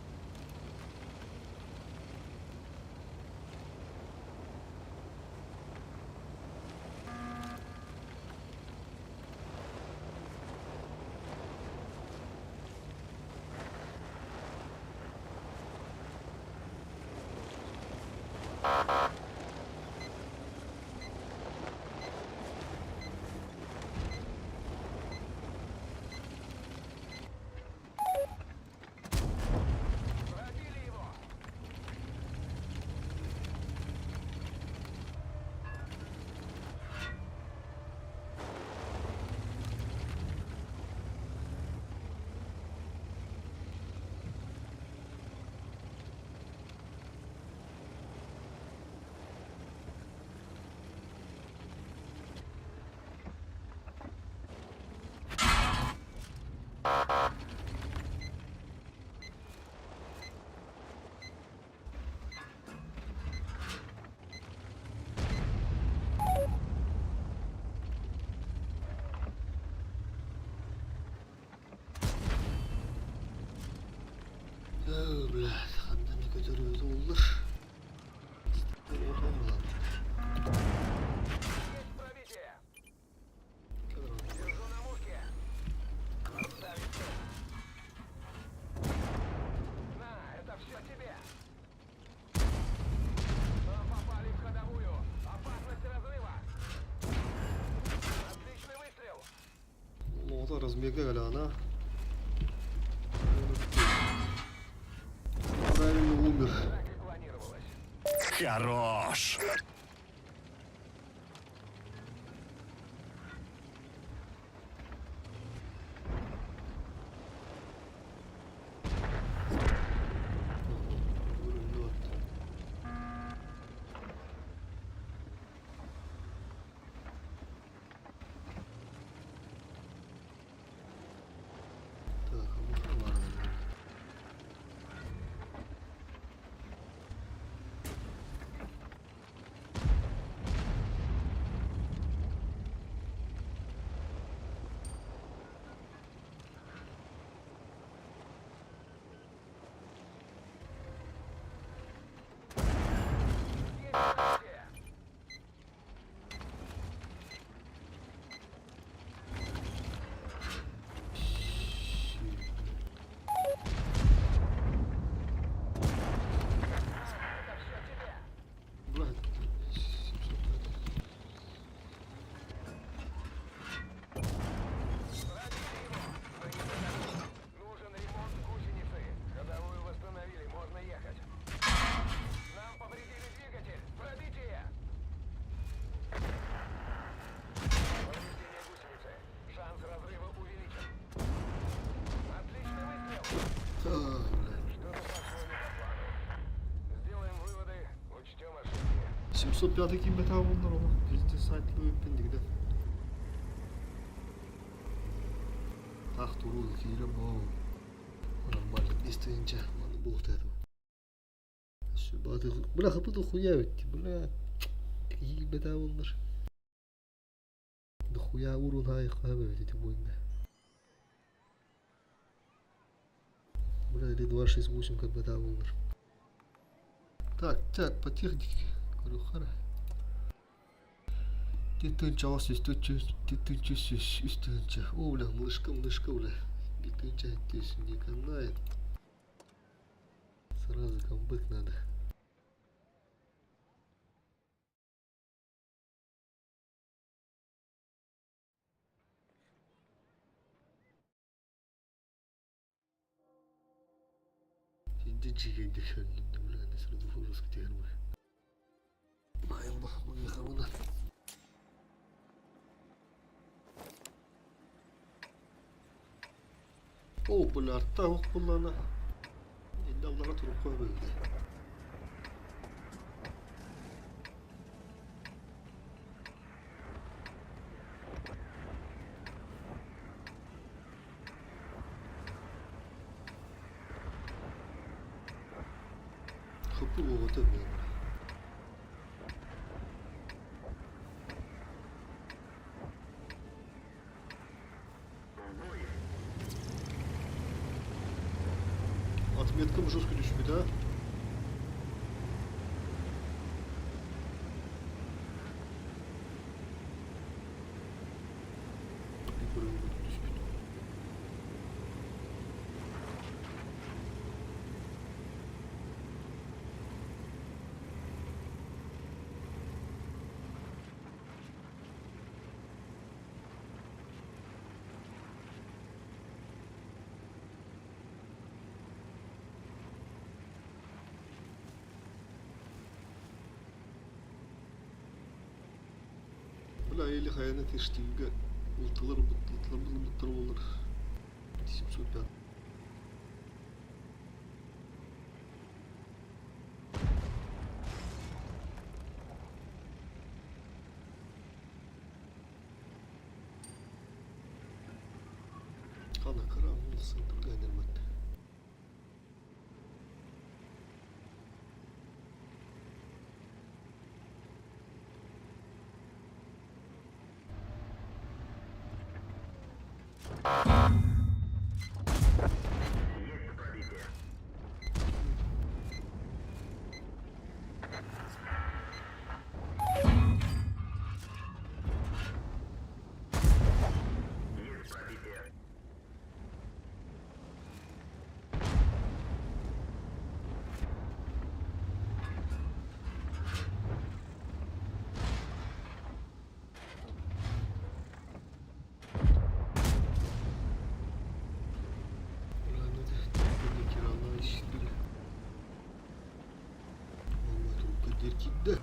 Оо, блядь, ханна эмэ көтөрү уллар. Оҕото размерга галана. Правильно умер. Хорош! Так, а можно ладно. Блядь, 705. Нужен ремонт гусеницы. Ходовую восстановили, можно ехать. Нам повредили двигатель. Пробитие! Повреждение гусеницы. Шанс разрыва увеличен. Отличный выстрел! А, блядь. Что-то пошло не по плану. Сделаем выводы, учтем ошибки. 705 киирбэтэх буоллар олох пиздец сайтылыы эбиппин дигидэ. Таах туруу киирэ буол. Нормально, 2 тыһыынча маны буолуохтаах Бля, хапыт хуя ведь, бля, киирбэтэх буоллар. Дохуя урун хаайыхха эбит ити буойга. Бля, или 268 как бы буоллар. Так, так, по технике. Көрүөххэ эрэ. 2 тыһыынча 800, 3 тыһыынча 3 тыһыынча. О, бля, мышка, мышка, бля. 2 тыһыынча не канает. Сразу камбэк надо. Иди бля, не сразу фужус теперь. Айылба, мына. О, бля, арта ох буллана. Аллара турукка эбит. Хаппы оҕото бэйэм. Отметкам жестко түспүт а. Түспүт. Бля, или хайаны тештигэ ылтылар ылтылар ылбыттар буолар 705. Хана кыра сылтырга энермат. Есть пробитие. Есть пробитие. Киирдэ.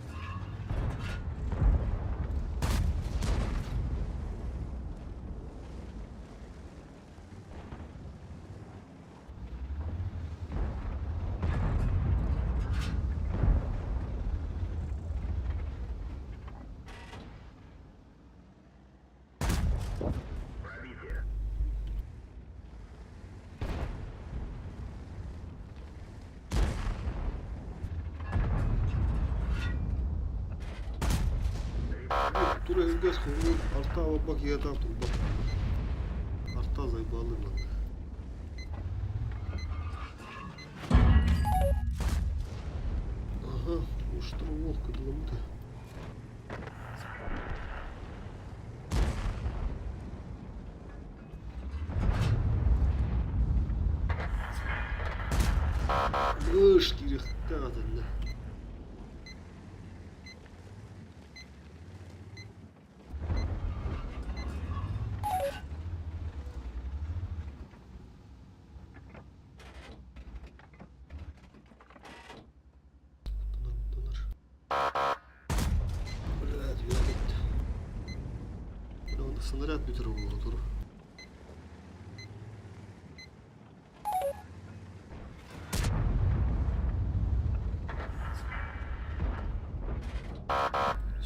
Пробитие. Тура өнгөс хөрү арта албак ята турбак. Арта зайбалы ман. Ага, уштырмовка дыламыта. Ыш, кирехтә атында. Тонар, тонар. Блядь, вялит. Бля, он снаряд бүтэр буолла тур.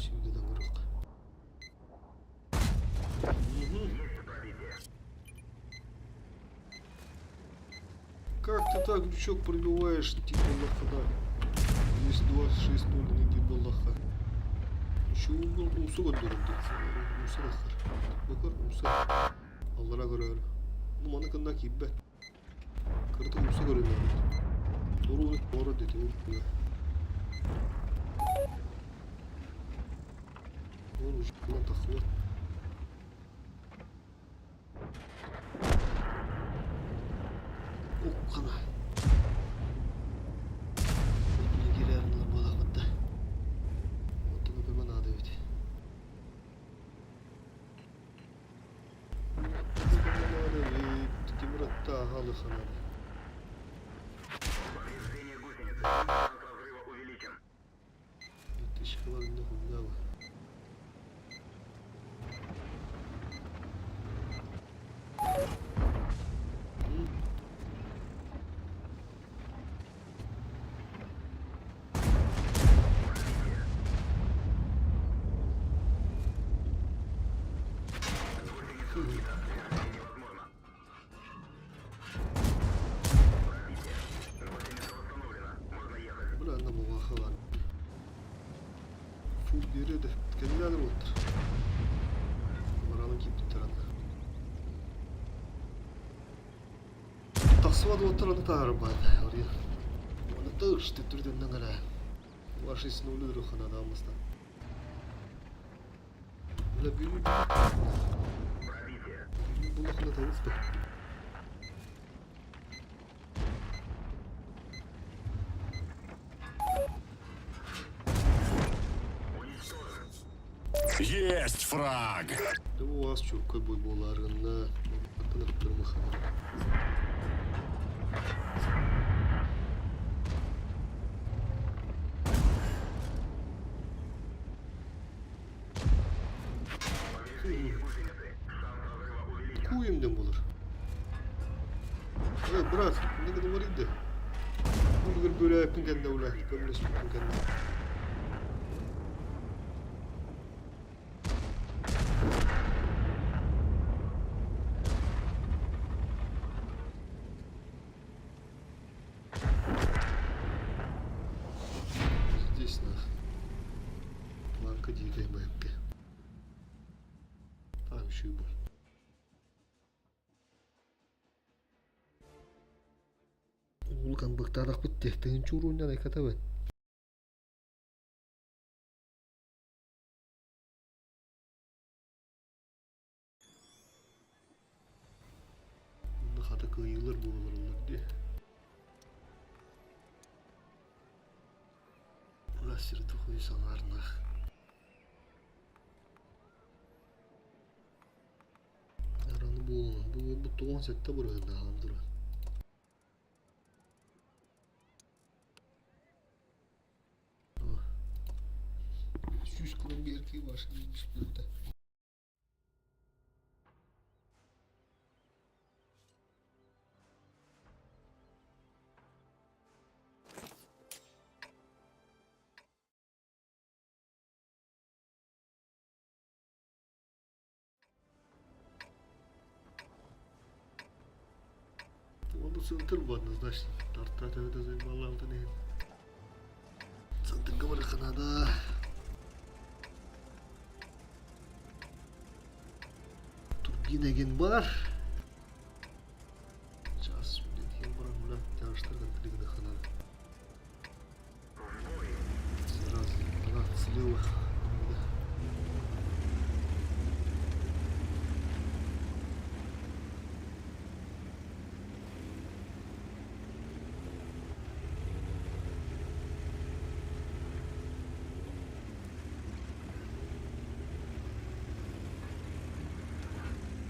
Şimdi даңырық. Есть пробитие. Как ты так лючок пробиваешь, типа лоха, 226-0 не лоха. Еще умсы көрдөрүндө. Умсы лохар. Бакар умсы. Аллара көрөр. Ну маны кында кийбет. Кырты умсы көрүнөр. Doğru doğru dedi. Doğru ucundan takılı. Оккана. Отун буолахматта. Оттуну көрмө наада эбит. Оттуну көрмө наада эбит. Тимуратта ахалы ханада. Повреждение гусеницы. Шанс разрыва увеличен. Тышкалар инде хуйня. Бля, анда буолуохха баар. Фу, биэриэ да. Кэннилээн буолтар. Бараанын киирбиттэр аны. Тахсыбат уоттар аны таһаарар баар. Арыйа. Аны тыш төттөрүтүннэн эрэ. Ваши снули дырыхана даамастан. Бля, бүүнү булахына табыс да. Есть фраг! Дьэ бу уаз чуоккай бой буолаарынна аттан ыттырмахана. Куем диэн буолар. Э, брат, не говори да. Бу бөрөөппүн кэннэ ула, көмөлөспүппүн кэннэ. Здесь нах. Планка дикой МП. Там еще и боль. Улукан быктаадахпыт тыһын чурууннан айкатабын. Онно хата кыайыылар буолалар дии. Мастер тухуй саҥаарнаах. Араны буолан, бу буолбут 97 бырыһыаннааҕым турар. Сүүс курун биэркии башын буолбута. Оны центр бу однозначно. Тарта төбөтө заебалаабытын иһин. Центрга барыахха наада. Турбина игин бар. Час диэн баран бля тяжтардан тилигинэххэ наада. Сразу слева.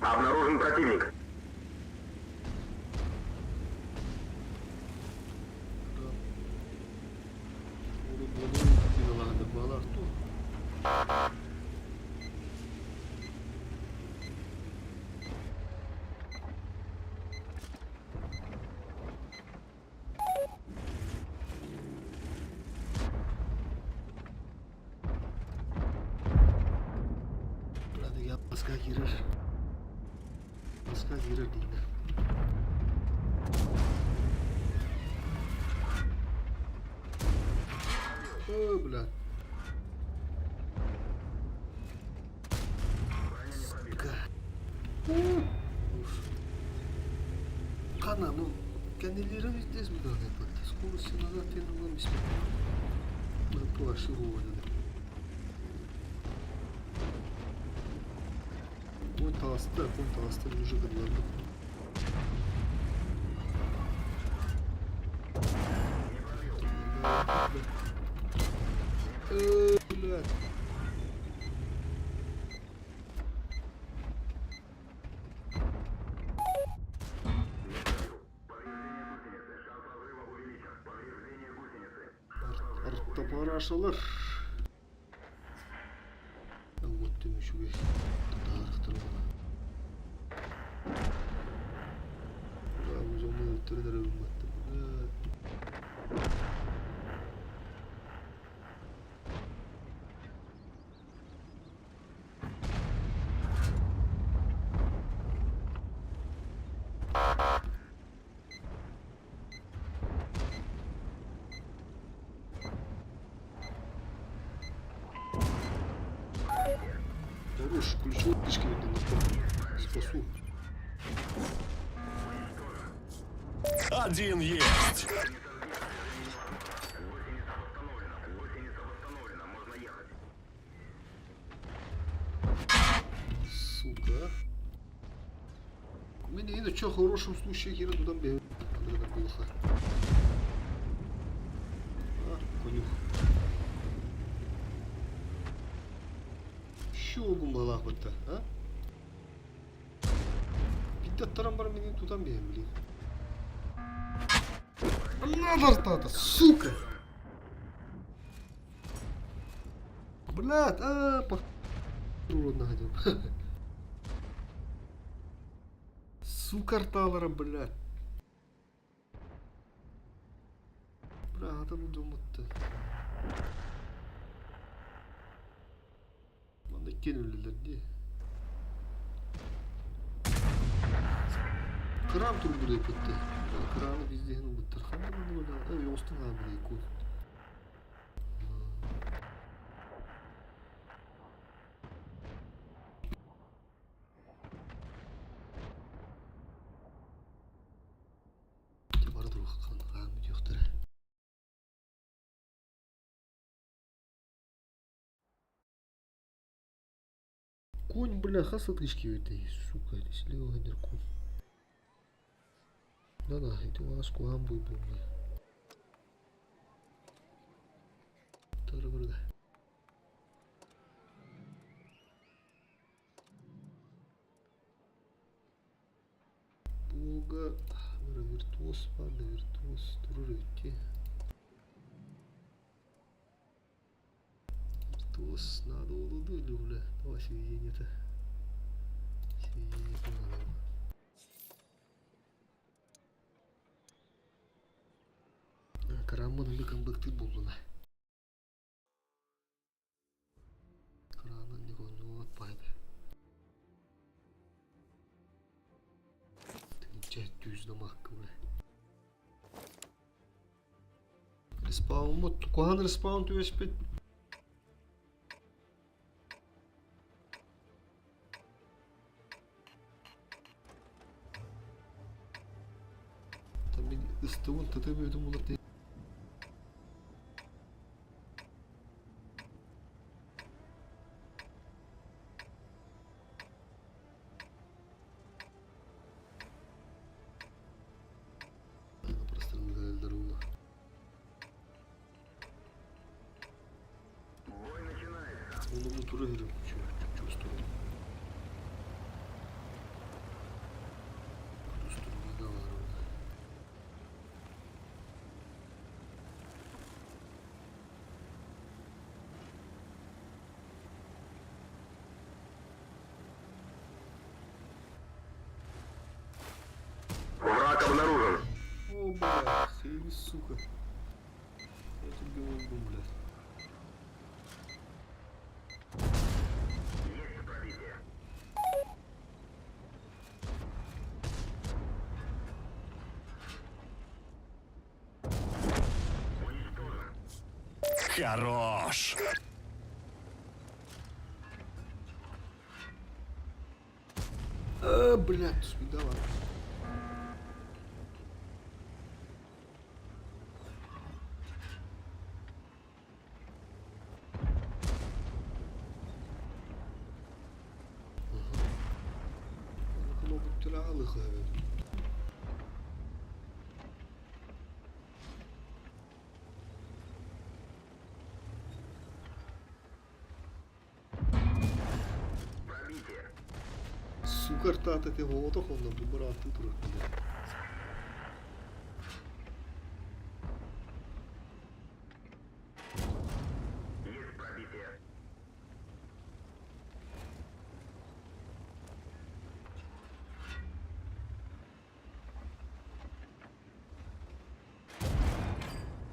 Обнаружен противник. Маска киирэр. Маска киирэр диинэ. О, бля. Сука. Уф. Хана, ну, кэннилэрин здесь мы должны быть. Скорость назад я думаю, Конь таҕыста, конь таҕыста уже гыннарбыт. Блядь. Артопарашалар. Өттүм үчүгэй тутаарыктар өттөрүн эрэ ылбаттым. Ишкибитин спасу. Один есть! Сука. У меня и что хорошем случае кира туда бегает. Глухо. А, конюх. Щогум балахватта, а? Биддаттаран бар мени тутан биһэн блин. Надо сука! Блядь, а, по находил. Сука, арталара, блядь. Бля, там думать-то. Манна кинулилэр дии. Кран турбудай көттө. Краны биздиһин ылбыттар. Ханна манна бала? Оҥостон хаалбытай кун. Бары туруохха хаан бүтүөхтэрэ. Конь, бля, хас отлички этой, сука, это слева конь. Да-да, это у нас куам был, бля. Тоже Бога, виртуоз, ладно, виртуоз, туруру идти. Виртуоз надо улуду, бля. Давай сведение-то. Сведение надо. Караман быктыр булдуна. Караман не конуот пайда. Тынча түз намакка бля. Респаун мот. Кухан респаун түеспет. Там мен ыстыбын тытып өтім олар. Onu bu turu herif чувствую. Чувствую, да, Враг обнаружен. О, бля, хейви, сука. Я тебе убью, блядь. Хорош! А, блядь, давай. Ага. Сука, ртата ти голотох, он на бубара тут блядь. Есть пробитие.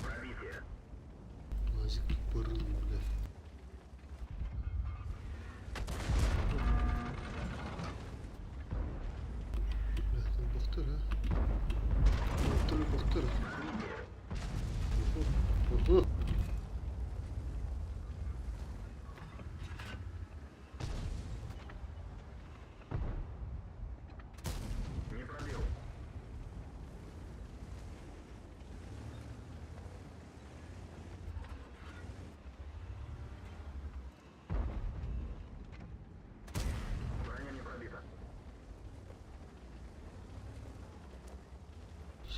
Пробитие. Лазик тупорылый, блядь. Бля, там бахтар, а?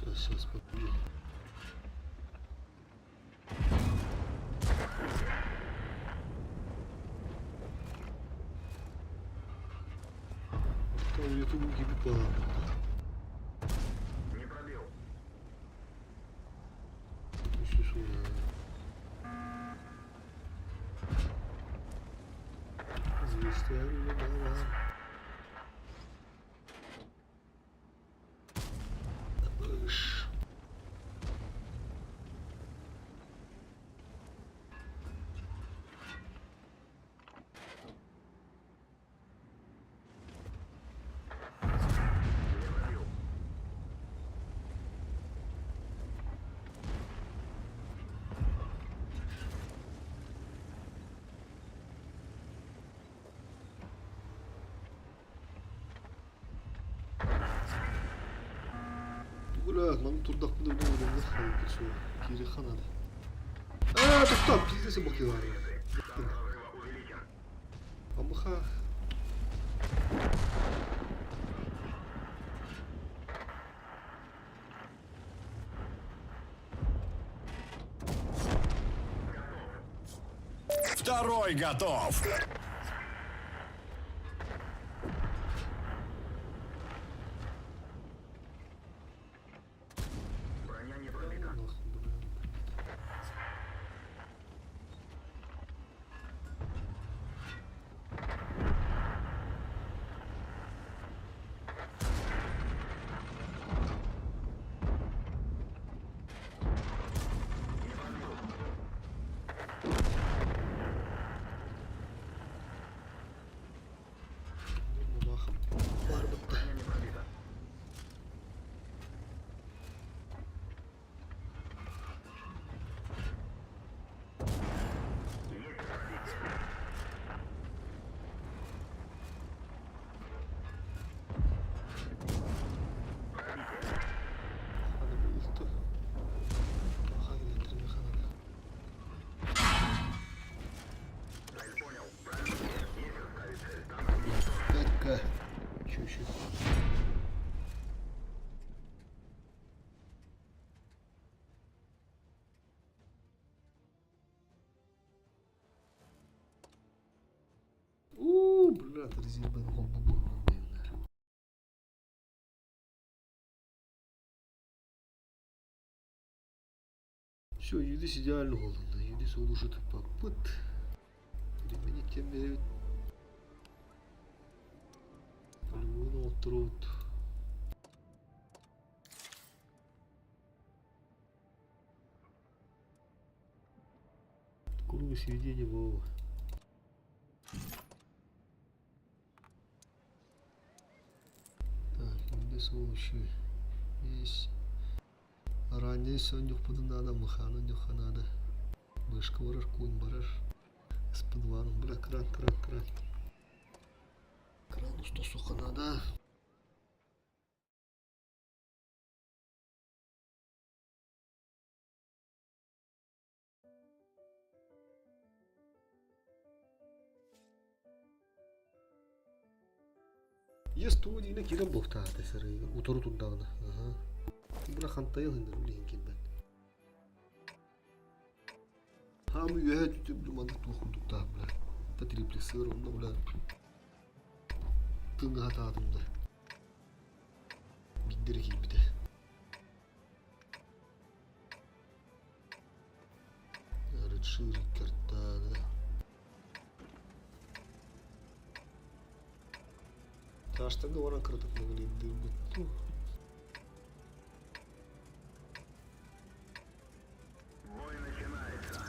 Сейчас, сейчас, подожди. Орто уйатын киирбит буолаабыт. Не пробил. Үсүс ула. Известия үлэ баар. Ыш. Не пробил. Бля, манна турдахпына билэн уруҥҥа хаалбыт суох. Киири ханада. Аа, тоқтоо, пиздец бакылар. Шанс разрыва увеличен. Амыха. Второй готов! Броня не пробита. Нахуй, бля. Не пробил. Мамахам. Барбытта. Броня не пробита. Есть пробитие. Пробитие. Хана буолта. Аха, ханада. Цель понял. Пробитие. Если ставить цель, танк уничтожен. 5К. Чё еще? У, бля, резервный Все, юдис идеально голодно. Юдис улучшит попыт. Ремени тем берет. Полигон труд. Круг сведения было. Так, юдис улучши. Есть. Ранее сегодня надо, махану надо. Мышка барар, кун барар. С-под бля, кран, кран, кран. Кран что сухо надо. Есть туудина кирен бухтаата сыры утору турдаҕына. Аха. Бля хантайыл хындыр билиһин килбэт. Хаамы үөһэ түтү бля маннык туох курдуктаах бля. Та триплексер онно бля тыҥаһа таатым да. Биирдэрэ киирбитэ. Рычыр картада. Таштанга баран кыратык мөҥүлүүрдүүрбүт. Бой начинается.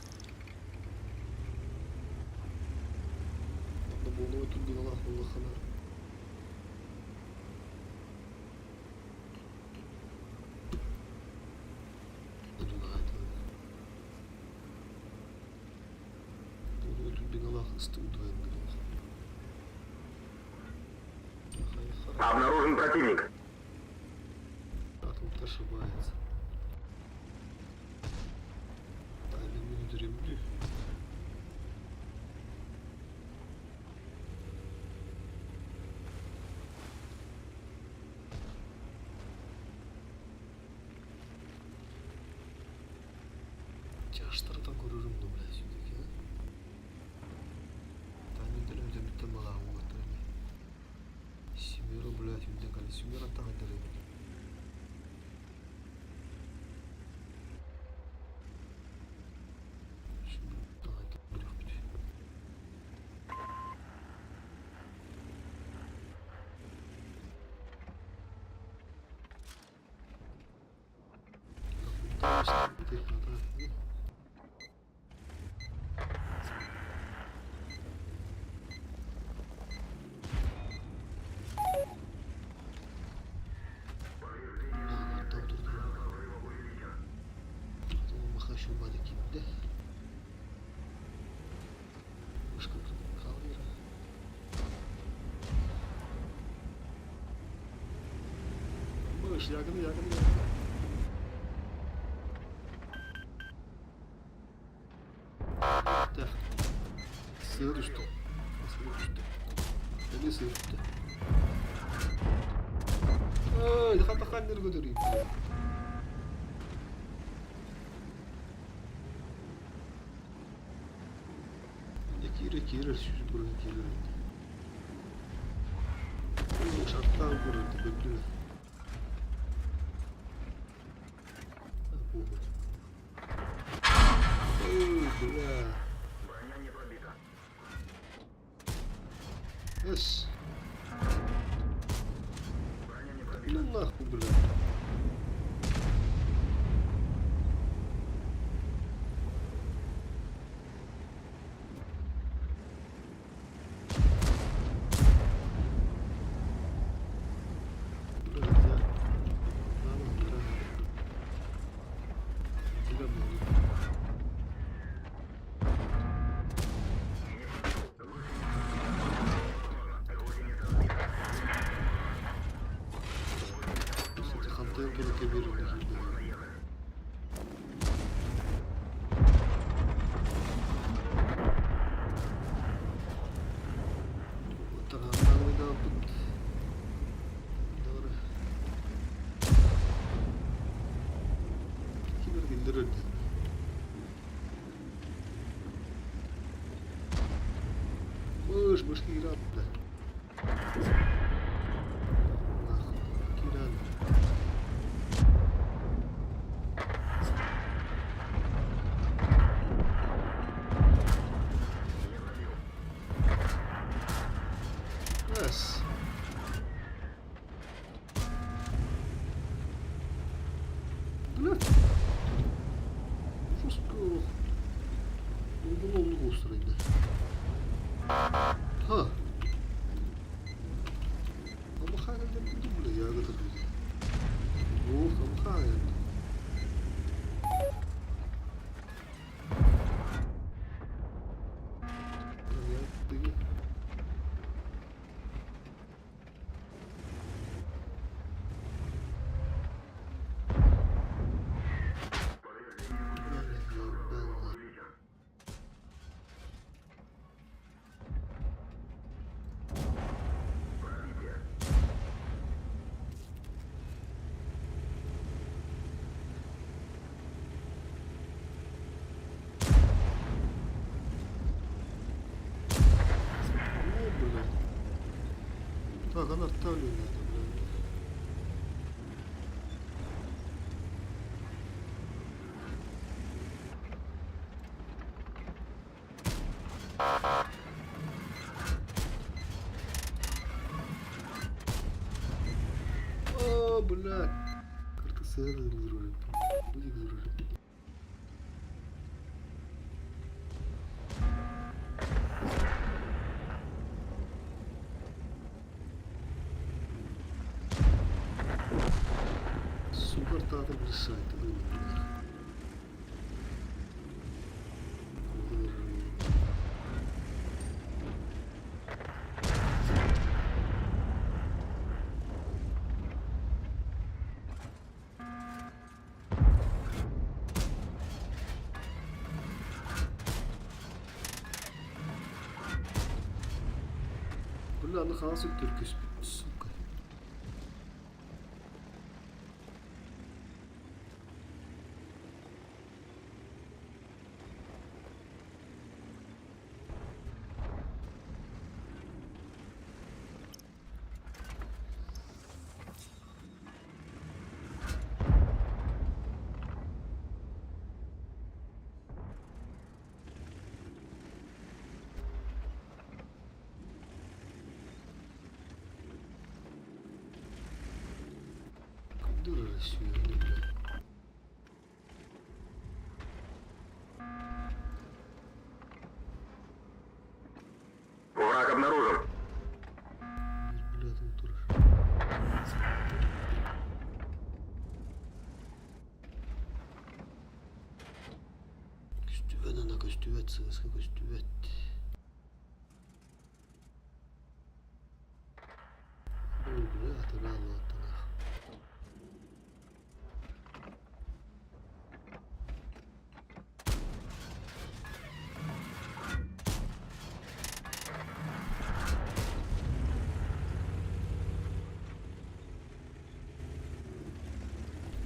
Онно буолуой турбиналаах буоллаххына Буолуой турбиналаах ыстыы Обнаружен противник. А тут ошибается. Тайминг дремли. Чаштартан көрөрүм дуу, бля, все-таки, а? Таанньыттан өйдөммүттэн балаҕан уолаттар эмиэ. Семеро, блядь, үрдэ кэлэ. Семеро таһырдьа эбит. Таһырдьа көрүөхпүт. Yakını yakını yakını. Так. Сыр түстэ. Сыр түстэ. Эмиэ сыыр түстэ. Ой, хата ханныр көтөрүй. Киирэ киирэр сүүс бурун киирэр. Шарттаан көрөр бөдү. Ой, бля. Броня не пробита. Эс. Броня не пробита. Ну нахуй, бля. Бля, я. Надо, бля. Бля, бля. Кстати, хантайын туры кеберин киирдэ. Таҕааннаабыт. Doğru. Ким эргиллэр өлдө. Мыш, мыш киирэн бля. Нахуй, киирэн. Yes. Блядь. Жестко. Oldu oldu göstereyim Ha. Ama хаалан бля, я это Ох, ама хаалан. Я О, блядь. Так, она оставлена, это, блядь. О, блядь. Карта Будет дружить. Супер тата решает. Бля, аны хаас өттөр сука. Дура сүөһүнү, блядь. Враг обнаружен. Биир блядь турар. Көстүбэт ана көстүбэт, сыыска көстүбэт. Ой, бля, атыраан аттанах.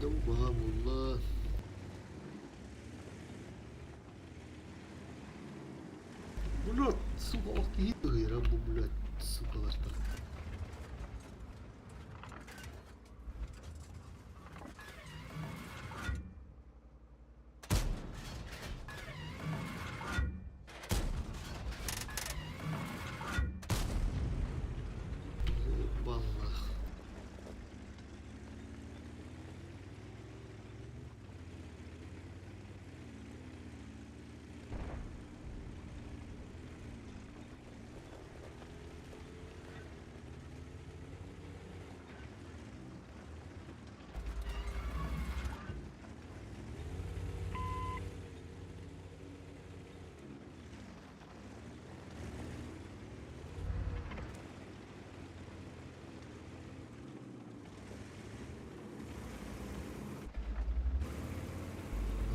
Дом буолла. Блядь, сука, ох киһи ыһыыра бу, блядь, сукалартан. Баллах.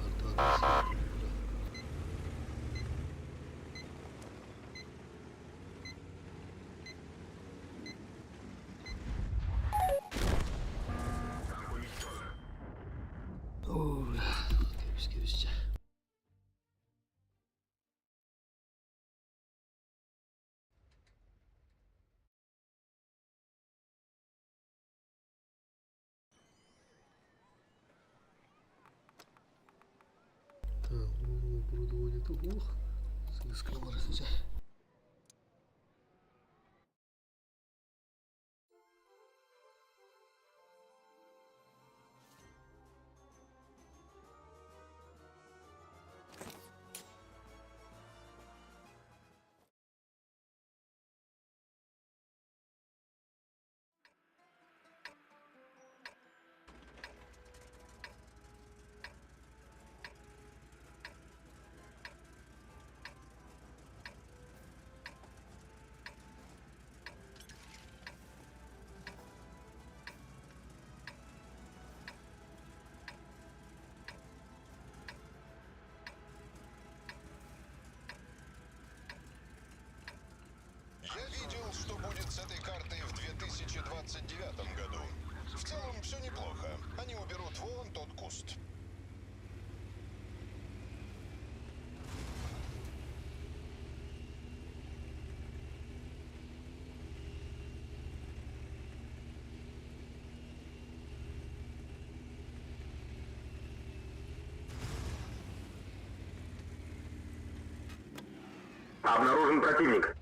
Артаны сиэттим, бля. О, бля, кэбис кэбис чэ. Так, оборудование ох, сыска барыса. Я видел, что будет с этой картой в 2029 году. В целом все неплохо. Они уберут вон тот куст. Обнаружен противник.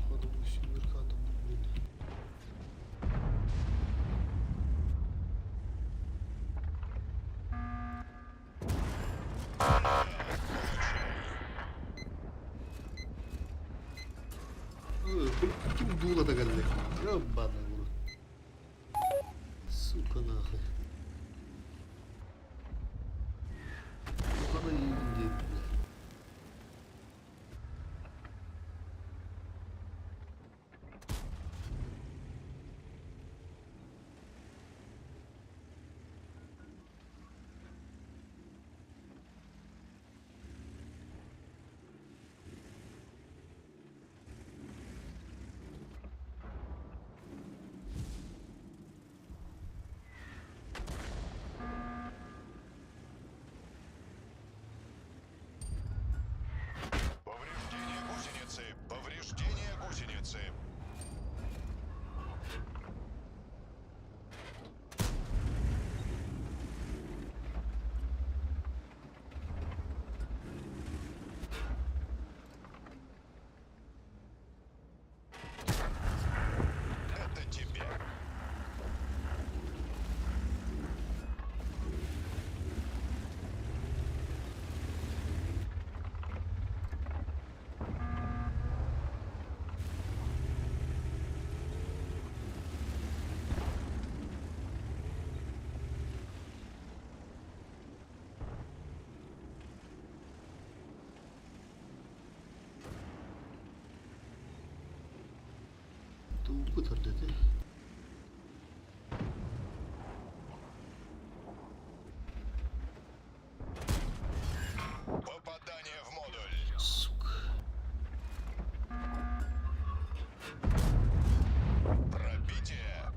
Хана бу сүмүр хана бу блин. Ким дуулата кэллэ? Ебаный в рот. Сука нахуй. Хана иин диэн, бля. Ытар этэ. Попадание в модуль. Сука. Пробитие.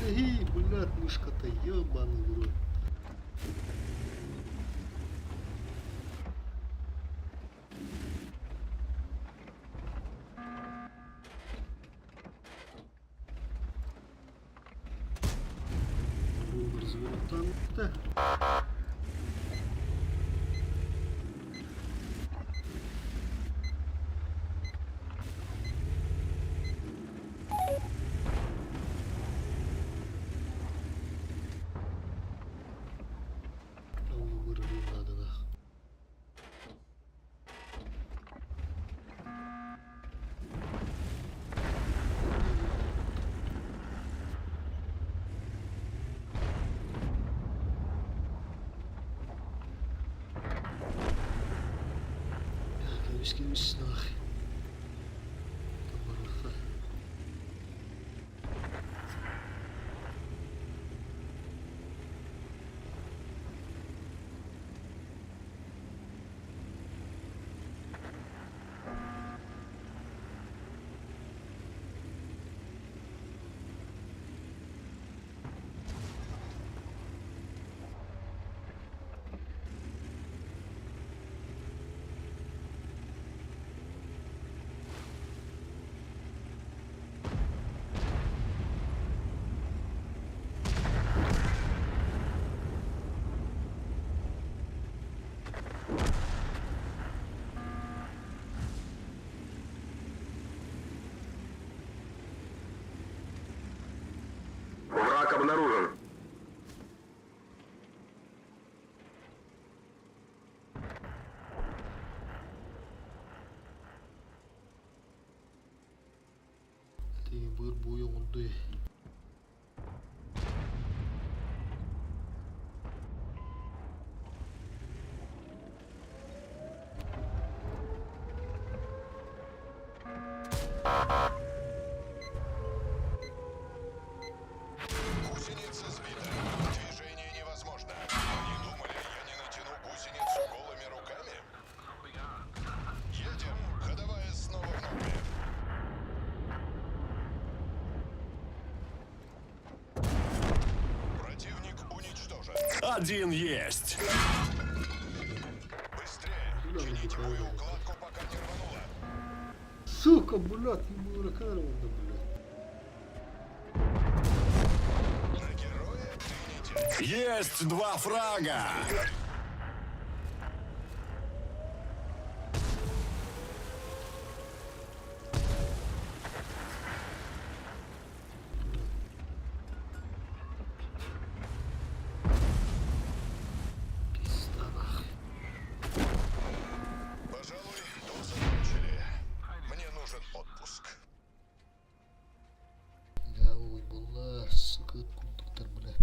Эй, блядь, мышка-то ебаный в рот. Был разворотан-то. Надо нах. Кэбис нах. Барыха. Враг обнаружен. Ты быр буйоңунду. Гусеница сбита. Движение невозможно. Они думали, я не натяну гусеницу голыми руками? Едем. Ходовая снова в норме. Противник уничтожен. Один есть. Быстрее. Чините боеукладку, пока не рвануло. Сука, блядь, ему ракарванда, блядь. На героя ты не тянешь. Есть два фрага. Пизда нах. Пожалуй, тут закончили. Мне нужен отпуск. Да, ой, была, сука, кондуктор, блядь.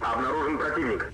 Обнаружен противник.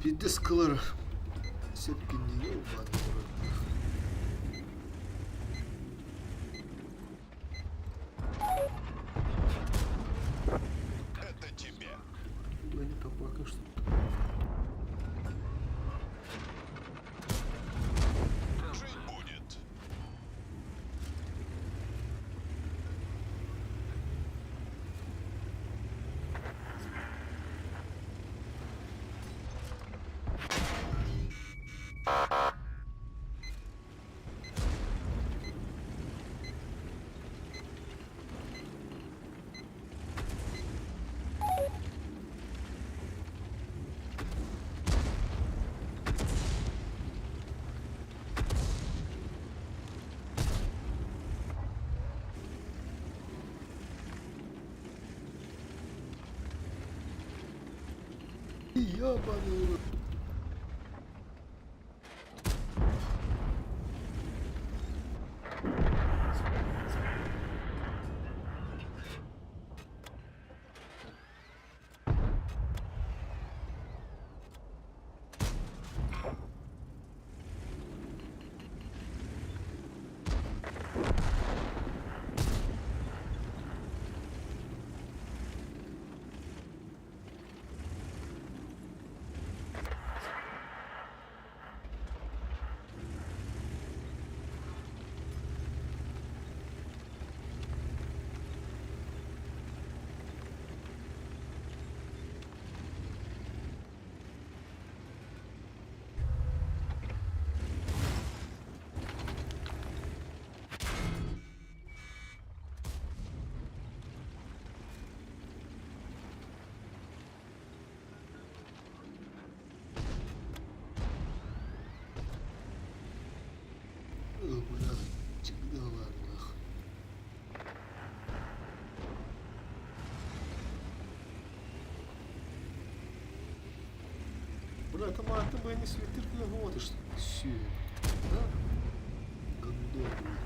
Пиздец кылар сөпкүн дии ебаный в рот. Это тебе. Они там пока что. Жить будет. Ебаный в рот. Бля, чигдалар нах. Бля, это ты бы не светил, вот что. Все. Да? Гандон, бля.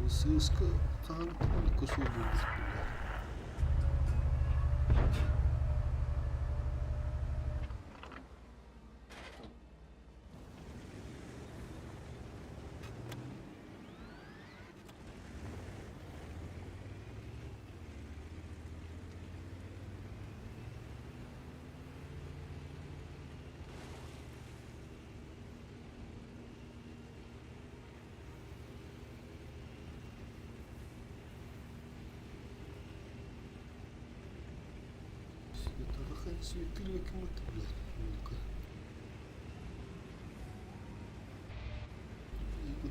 Сыыска хаһан кусуу буолбут биллэр. Светильник блядь, ну-ка.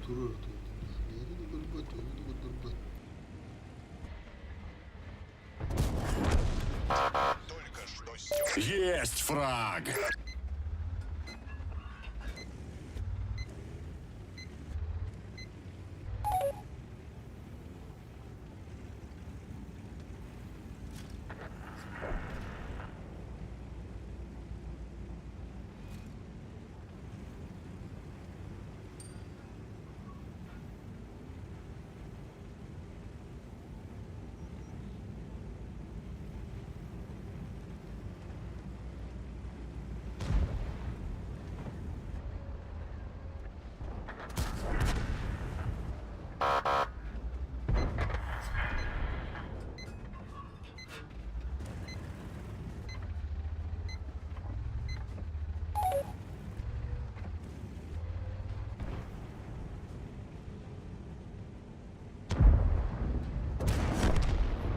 Турар Только что стер. Есть фраг.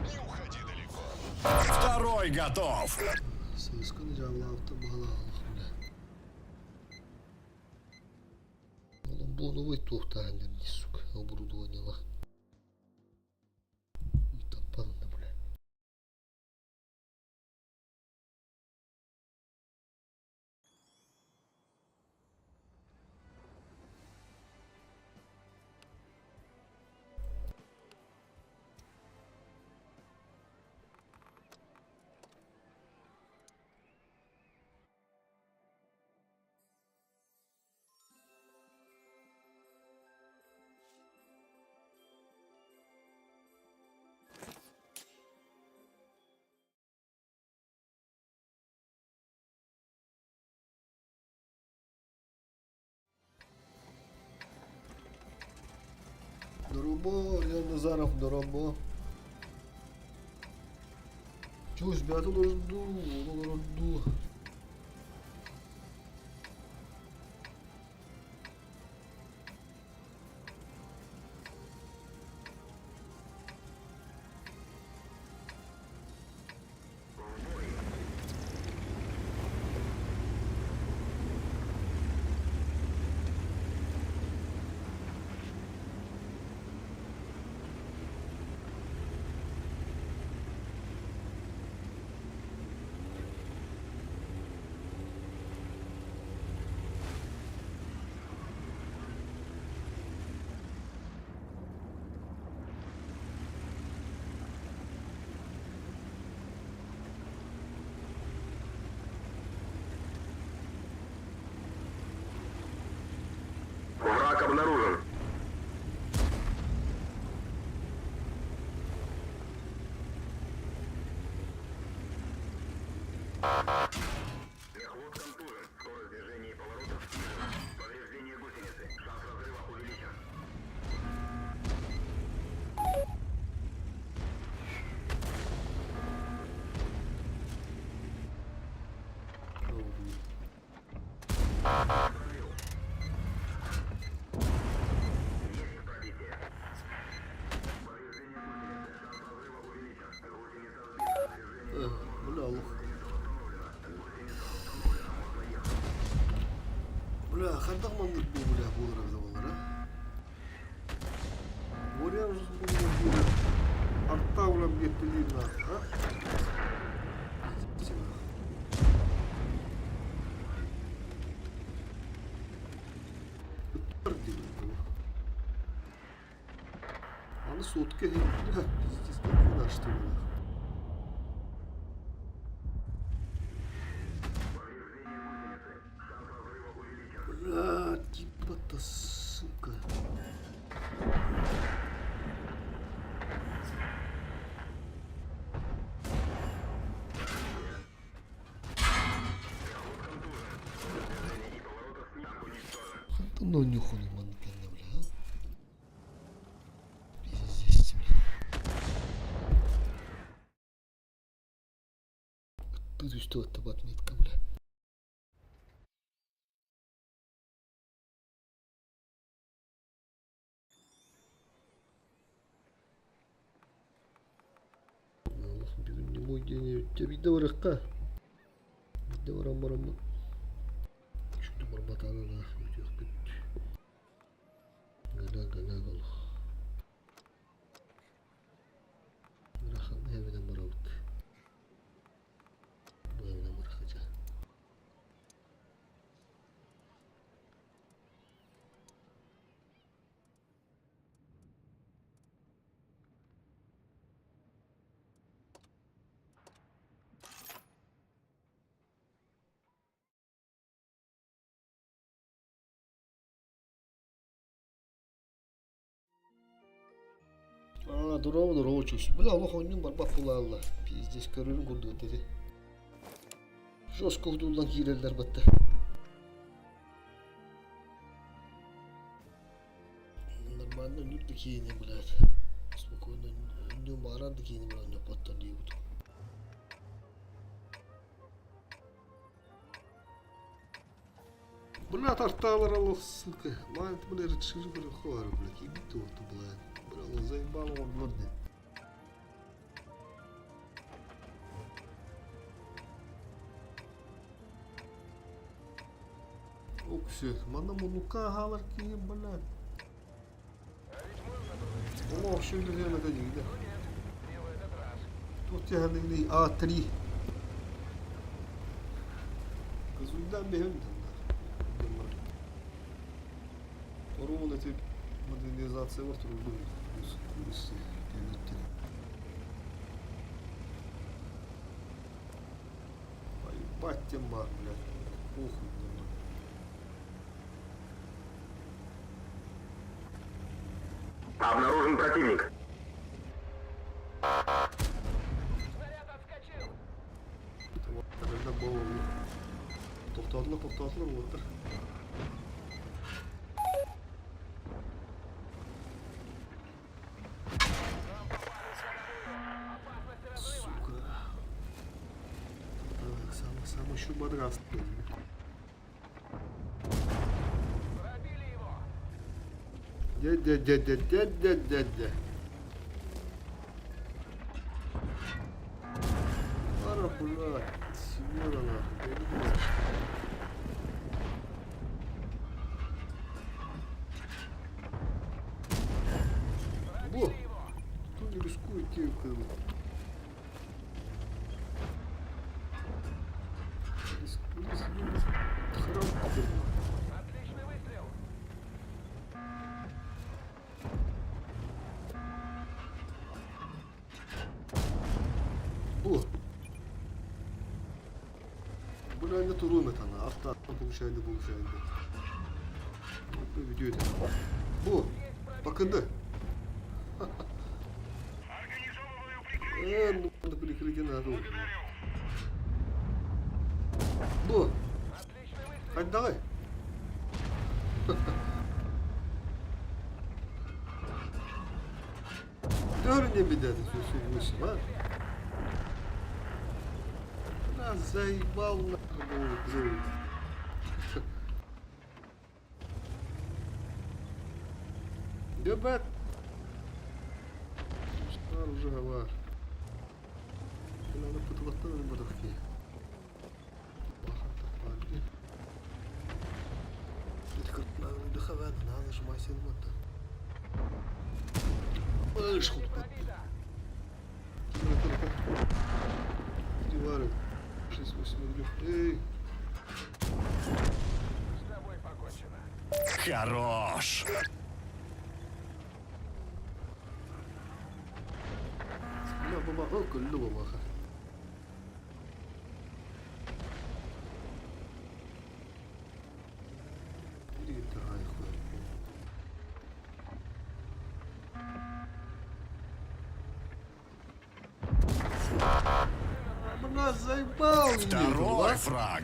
Не уходи далеко. Второй готов. Сысканы жабылаабыта баһылаах бля. Оломбоновой туохтааһыннар дии сука оборудованиела. Таппалына бля. Дорообо, Леон Назаров, дорообо. Чусь, бята олорду, олорду. Враг обнаружен. Мехвод контужен. Скорость движения и поворотов снижена. Повреждение гусеницы. Шанс разрыва увеличен. Бля, лох. Бля, хардах маннык бу бля буолар эбитэ буоллар а. Боря Арта улам биэттэлиир а? Ыттар диэн Аны сотка бля, пиздец, как наш что ли? Бля, типа-то, сука. Ханна оонньуоххунуй маннык кэннэ бля, а? Пиздец, бля. Ыттыы түстэ баттабат метка, бля. Бүгүн диэни дьэ биирдэ барыахха. Биирдэ баран бараммыт үчүгэй барбатаҕына бүтүөхпүт. Гына гына олох. Ырахан эбинэн барабыт. Бу эбинэн барыахха дьэ. Аа, дорообо, дорообо чусь. Бля, олох оонньуум барбат буолаалла. Пиздец, көрөрүн курдук этэ. Жестко утуллан киирэллэр батта. Нормально нүр да киинэ, блядь. Спокойно өннүм баарар да киинэ баран ньоппоттор диэбит. Бля, тартаалар олох, сука. Маан, бля, рычыыр бля, хуар, бля, киирбит уоту, бля. Бля, заебало оҥордулар дии. Оксө, манна муннукка аһаалар киһи, блядь. Олох шүлүрүөн это дигде. Тут тиһэниҥний А3. Кызуйдан бэһин Оруун эти модернизация бар турулду. Ебать тем бар, блядь. Похуй мне. Обнаружен противник. Снаряд отскочил! Тохтоотулар, тохтоотулар, уоттар. Сука. Так, самый, самый еще бодрастный. Пробили его! Дя-дя-дя-дя-дя-дя-дя-дя. Пара, блядь, Семена нахуй, я не знаю. Во! Кто не рискует, те как бы. Риск, риск, риск. Храм, Отличный выстрел! Бу. Бу туруум этана. Авто получайды получайды. Видео это. Бу. Бакынды. Э, ну надо прикрытие надо. Бу. Хать давай. Дөрне бедят, все, а? Нас заебал нахуй, блин. Ребят. Стар уже бар. Надо потулаттан бадахки. Перевары. 6, 8, Эй! С тобой покончено. Хорош! لا بابا اكل بابا Бля, заебал! Второй фраг!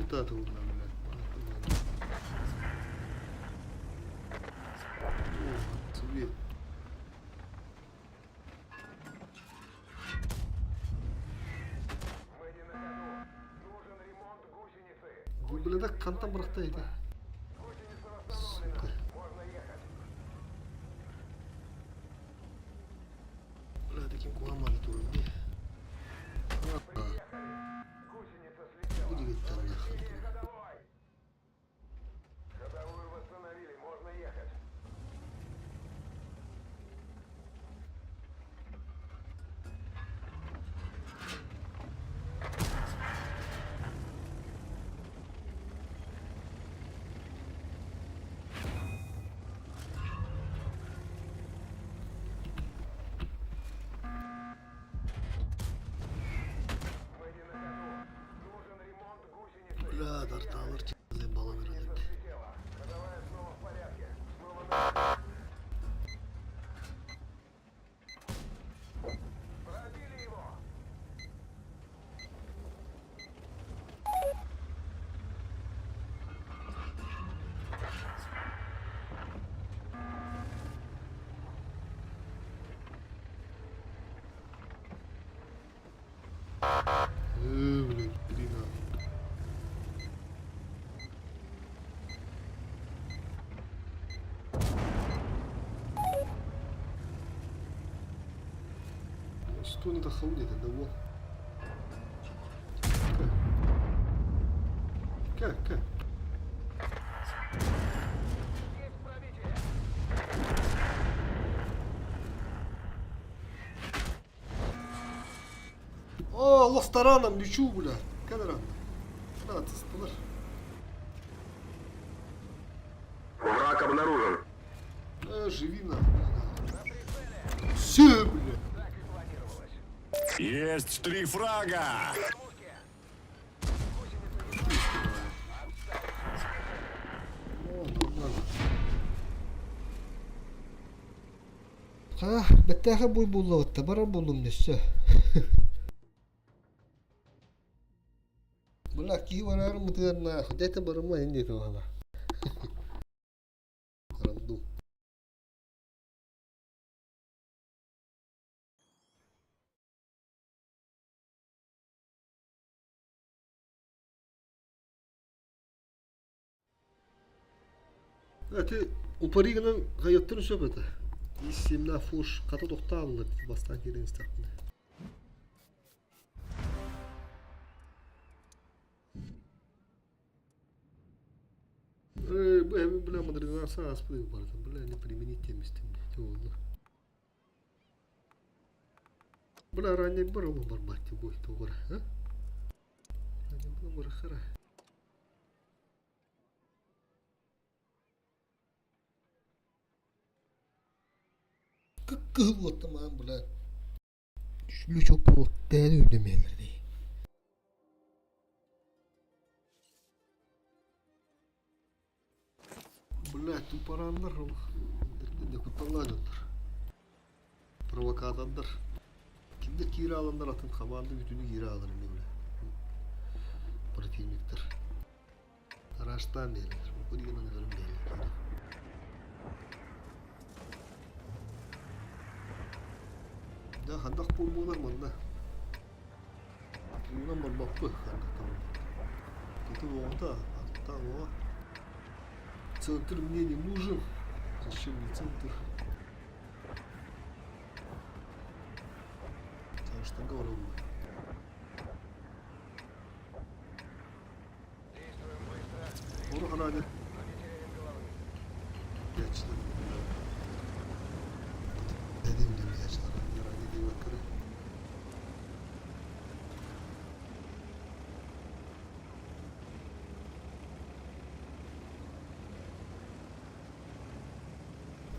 уоттаата буолла, блядь. О, цвет. Мы не на ходу. Нужен ремонт гусеницы. Бу блядак хантан бырахта ити? Гусеница Сука. восстановлена. Можно ехать. Бля, таким куһаҕан турар дии. Приехали. Гусеница слетела. Бу дигиттэр нахуй. Восстановление ходовой. Ходовую восстановили. Можно ехать. Мы не на ходу. Нужен ремонт гусеницы. Бля, дарталар балан эрэллэр. Слетела. Ходовая снова в порядке. Снова на... Пробили его! Э, блядь, бери нахуй. Что не тахауни это да Как? Как? Есть пробитие! О, лох тараном лечу, бля. Кадран. На, тыстылар. Враг обнаружен. Э, живи нахуй. Все, бля. Так и планировалось. Есть три фрага! О, нормально. Ха, бэттээхэ буй буллабытта барар буллум дөссө. Бля, киһи барар мытыарна, хотя это барыма инде туһана. Рандом. Это упаригынан хайаттын сөп это. Исимна фуш ката тоқтааллы бастан кирен истақпын. Э, бля, бля, модернизация аспы бар. Бля, не применить темистим. Oldu. Бля, ранее бар ол бар бати бой тогор, а? Ранее бар хара. Кыккыл оттаман, бля. Лючок бол дәл үдемелер дей. Бля, тупарандар кутталлааннар. Провокатордар. Кимдер кире аландар атын команда бүтүнү кире алар эми бля. Противниктер. Араштан берилер. Бу деген аны берилер. Да, хандак болмолар манда. Унан барбаппы хандак там. Тут ота, атта о. Центр мне не нужен. Зачем мне центр? Потому что говорил. Действуем быстро, Onu herhalde но не теряем головы. yaşlı. Dediğim gibi yaşlı. Herhalde diye bakarım.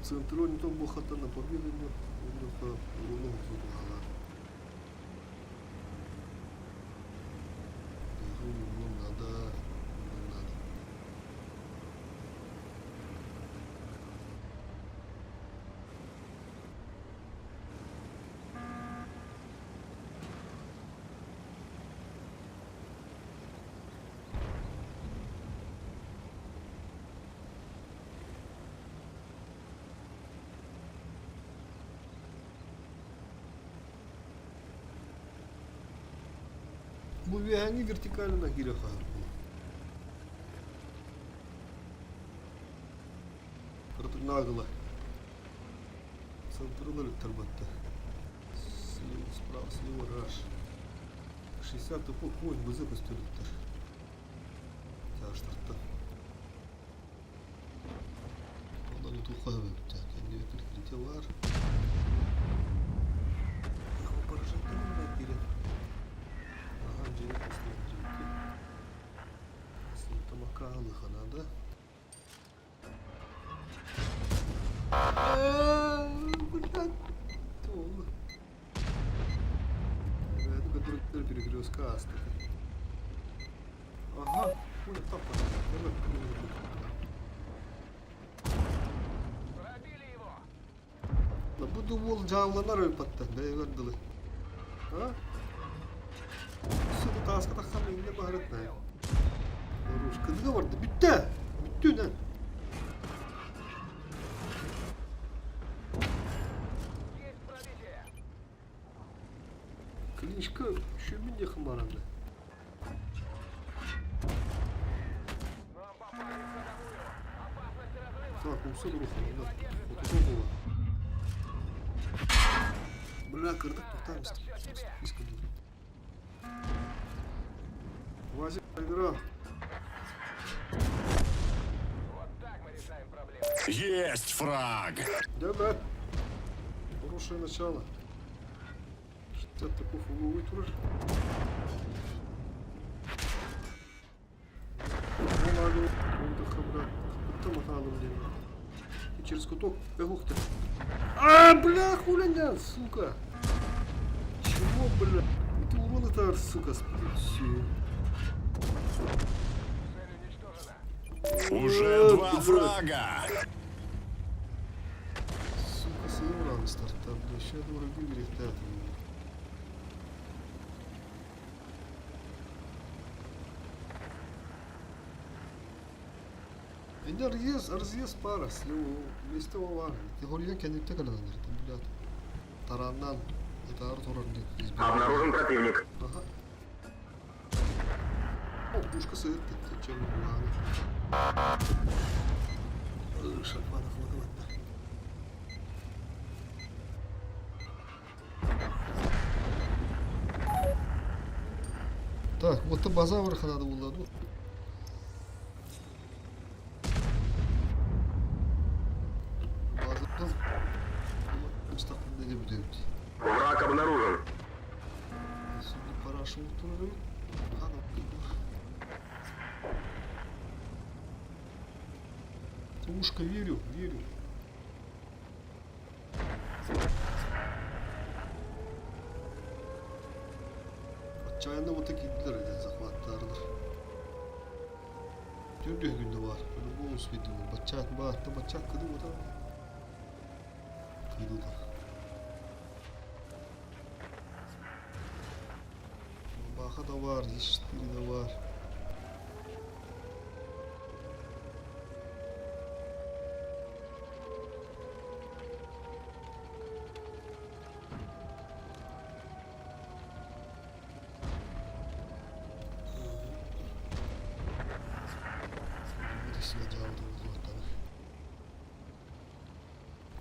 Центр не том бухата на победу, но он Надо, надо. Бу үөһээҥҥи вертикалынан киирэ хаалар буолуо. Кыратык нагло. Центрын өлүктэр батта. Слева, справа, слева, раш. 60 тупо конь бызы көстөлүктэр. Тяжтартан. Онон утуха эбит. Кэннигэ прикрытие бар. Поражать киирэн. Ага, дьиэ көстөн Тамака надо. Блядь, туолла. Эбээти перекрестка астык. Ага, понял, тапа. Пробили его! Бу дуол дьаалланар өлпаттан, бэйэбэр дылы. А? Сука тааска тахсан инне баһарыт на. Оруш кыдыга барды. Бүттэ. Бүттү нэ. Есть пробитие! Клиничка шүмін yakın баранды. Нам попали в ходовую! Опасность разрыва! Так, умса дурух. Отузон була. Бля, кырдык тоқтар Это все тебе! Вазик проиграл. Вот так мы решаем проблемы! Есть фраг! Да, да. Хорошее начало. 60 таков угловой тураж. И через куток. Эх, ух ты. А, бля, хули сука. Чего, бля? Это урон это, сука, все. Цель уничтожена! Уже два фрага! Сука, сыграл старта, бля, еще дорого грехта. Инде разъезд, разъезд пара, слева, месте var. Teoriyen kendikte kalanlar, блядь. Тараннан, это Артур Обнаружен противник. Ага. О, пушка сырты, зачем ладно. Шальфанов ладно. Так, вот база надо было. База Враг обнаружен. Ушко верю, верю. Отчаянно вот такие захваттардар. Түрдүү күндө бар. По-любому свиду. Бачат, бат, бачат кыды вот. Кыды да. Баха да бар, Е4 да бар.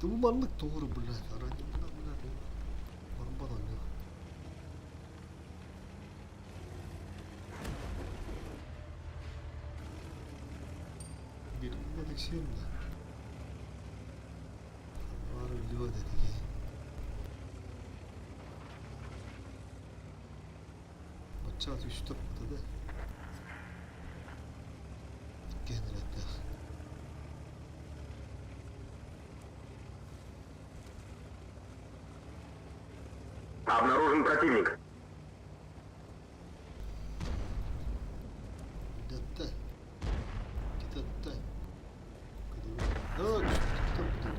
Туманлык doğru блядь, ради бля, блядь. Барбадан yok. Bir bilmedik de. Var biliyor dedi ki. Бачат үс тапты да. Генератор. Обнаружен противник. Датта. Китатта. Да, китап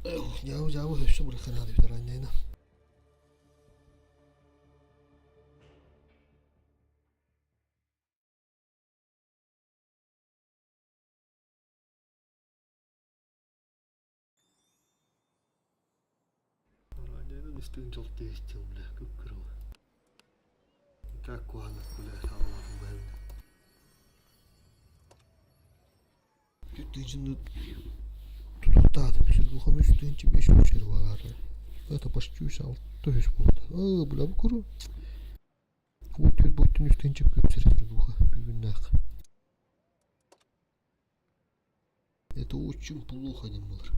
Эх, жау жау өссө быраханады битараннайна. Үс тыһыынча алта истиэм, бля, күп-күрүө. Так куһаҕан бля, саҕалаатым быһыыны. Тыһыынчаны тутуктаатым. Сирдухам үс тыһыынча биэс сүүс эрэ буолаары. Это почти үс алта үс буолла. Аа, бля, бу куру. Уот буоттун үс тыһыынча күүс эрэ сирдуха бүгүннээх. Это очень плохо диэн буолар.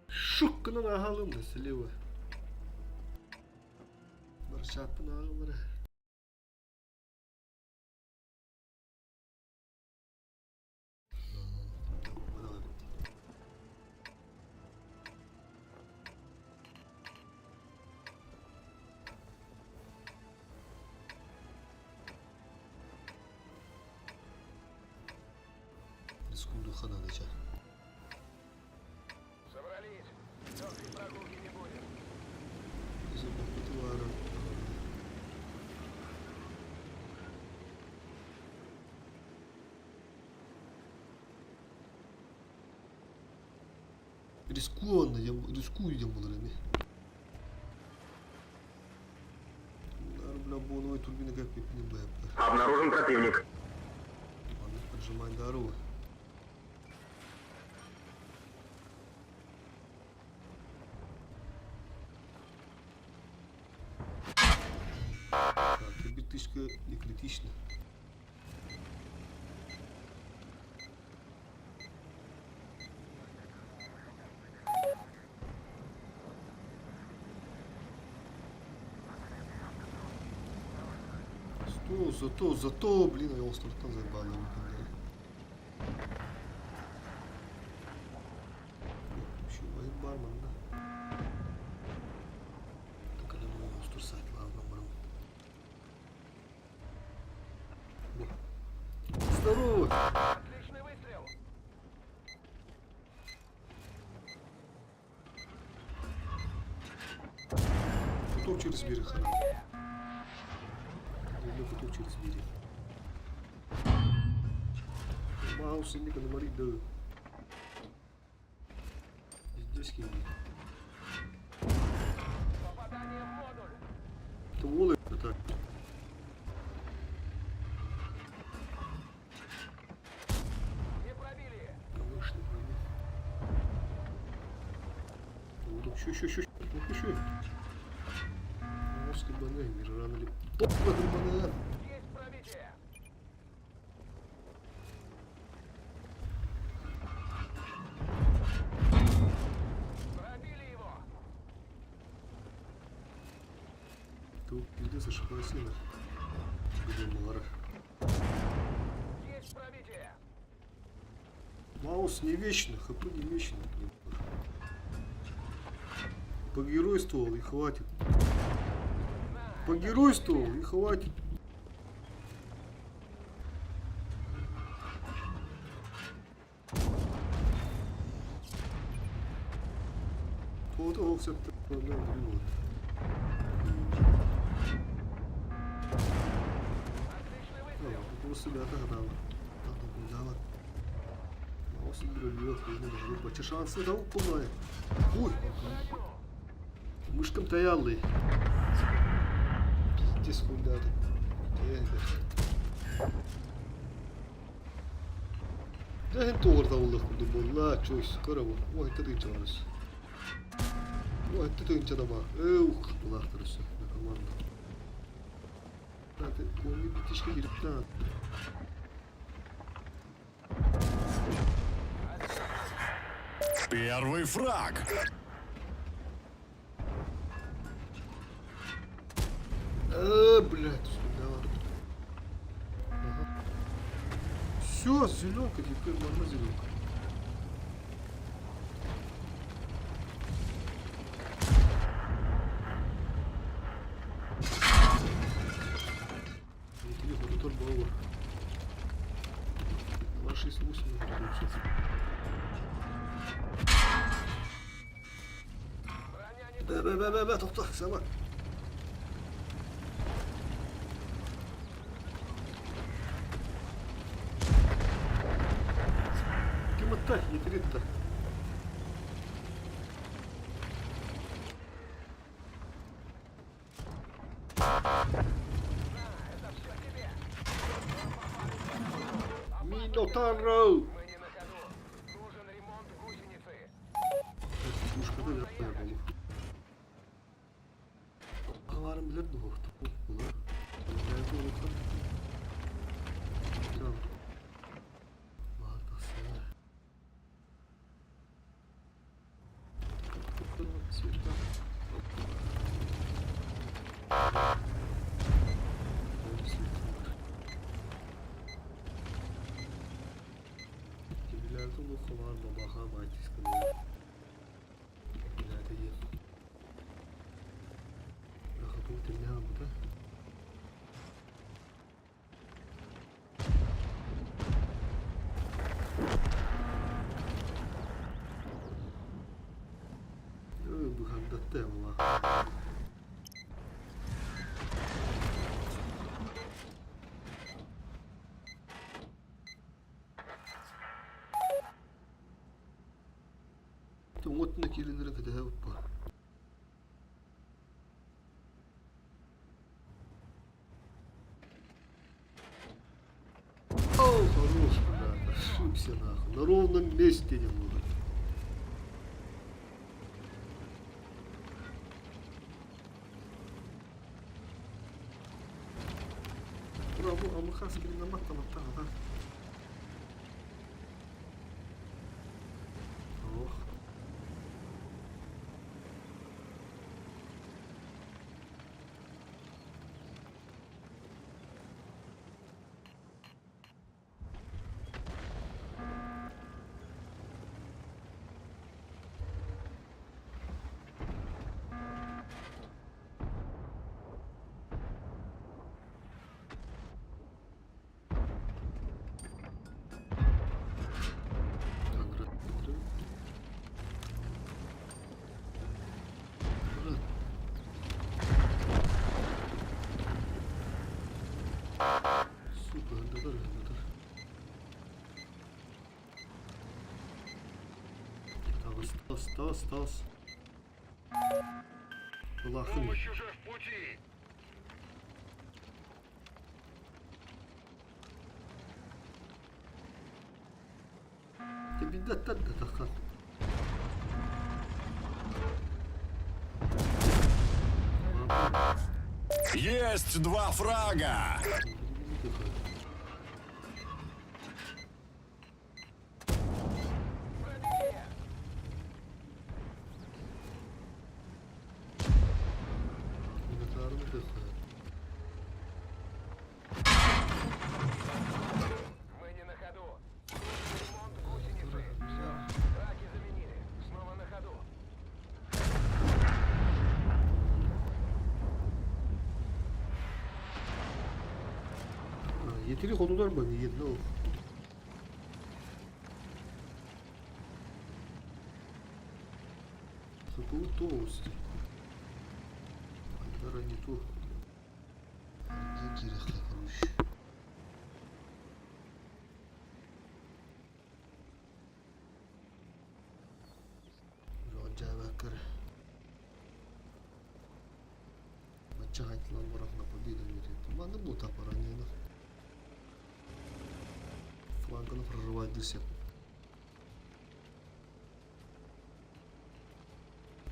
Шук гынан ааһалым да слева. Барчааппын ааҕалара. Секунду надо ча. Собрались. Легкой прогулки не будет. Рискованно, я рискую диэн буолар эмиэ. Бля, боновой турбина как не бэп. Обнаружен противник. Ладно, поджимай дорогу. Так, битышка не критично. Сто, зато, зато, блин, я островтан заебали. Еще бармен, да? Так, я думаю, остров ладно, бармен. Здорово! Отличный выстрел! Куток через берег, хана. Люблю куток через берег. Маус и Ника на да. Здесь кинули. Попадание в модуль! Это волы, это. Не пробили! Конечно, пробил. Вот еще, еще, еще, еще. Мозг ебаный, рано или поздно грибаная. Есть пробитие! Пробили его! Тут пиздец ошибаюсь. Где Есть пробитие! Маус не вечно, хп не вечно. Погеройствовал и хватит. Погеройствовал и хватит. Вот он все вот. Отличный выстрел! Маус шансы дал полная. Ой, мышкам таялы. Пиздец хуйня. Дәһин туғырда улы курду болла, чойс, көрө Ой, тыдынча барыс. Ой, тыдынча да бар. Эух, булактыр өсө, команда. Zaten konuyu bitişke girip de Первый фраг. А, блядь, сюда. Ага. Все, зеленка, теперь можно зеленка. Интересно, мотор был. 268 получится. Бэ бэ бэ бэ бэ тохто сама. Ким ытта? Итири ытта. Минотавр! Мы не на ходу. Нужен ремонт гусеницы. Пушкада да болу. Аварым билер дуо. Gemilerde olup var mı? Bakalım IT Ileride yer. Rahatım dinle burada. Bu handakta ama. Уҥуттан киирэллэрин кэтэһэбит баар. О, хорош, бля, ошибся нахуй. На ровном месте не буду. Браво, амхаски на мата мата, ага. Ох. Сука, НДДР, НДДР. Тас, тас, тас, тас. Улахан. Помощь уже в пути. Тебидаттан да тахан. Есть два фрага! Мы не на ходу. Нужен ремонт гусеницы. Все, траки заменили. Снова на ходу. Yeteri konular mı? Niye ne o? Какую толстый? Айдара не то. Гигерах, короче. Жон Бачча айтылан барахна победа летит. Маны был тапаранина. Фланганы прорывать десеп.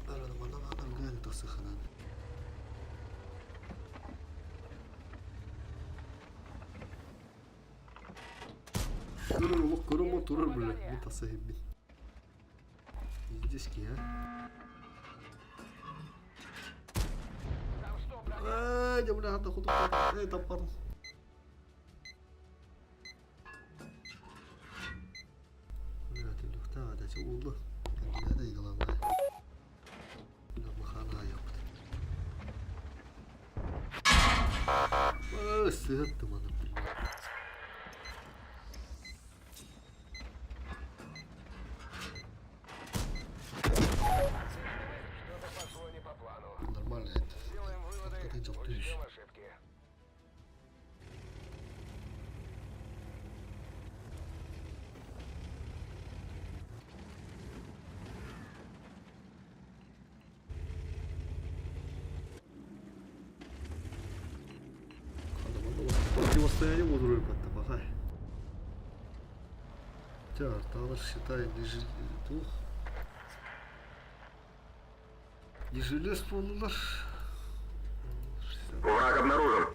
Арада мана мана тасыханан. Көрөр олох көрөмө турар бile. Бу тасыхыбин. Здесь а? Там что, броня? Ай, бля, хата худу. Эй, таппарым. Бля, ты люхта, да, улы. Да, и главное. Да, махана япты. Ай, сыгытты маны, блин. Что-то пошло не по плану. Нормально это. Сделаем выводы, Это дел учтем ошибки. Противостояние буолар батта баҕай. Чэ, артаалар считай туох не жилец буоллулар. Враг обнаружен.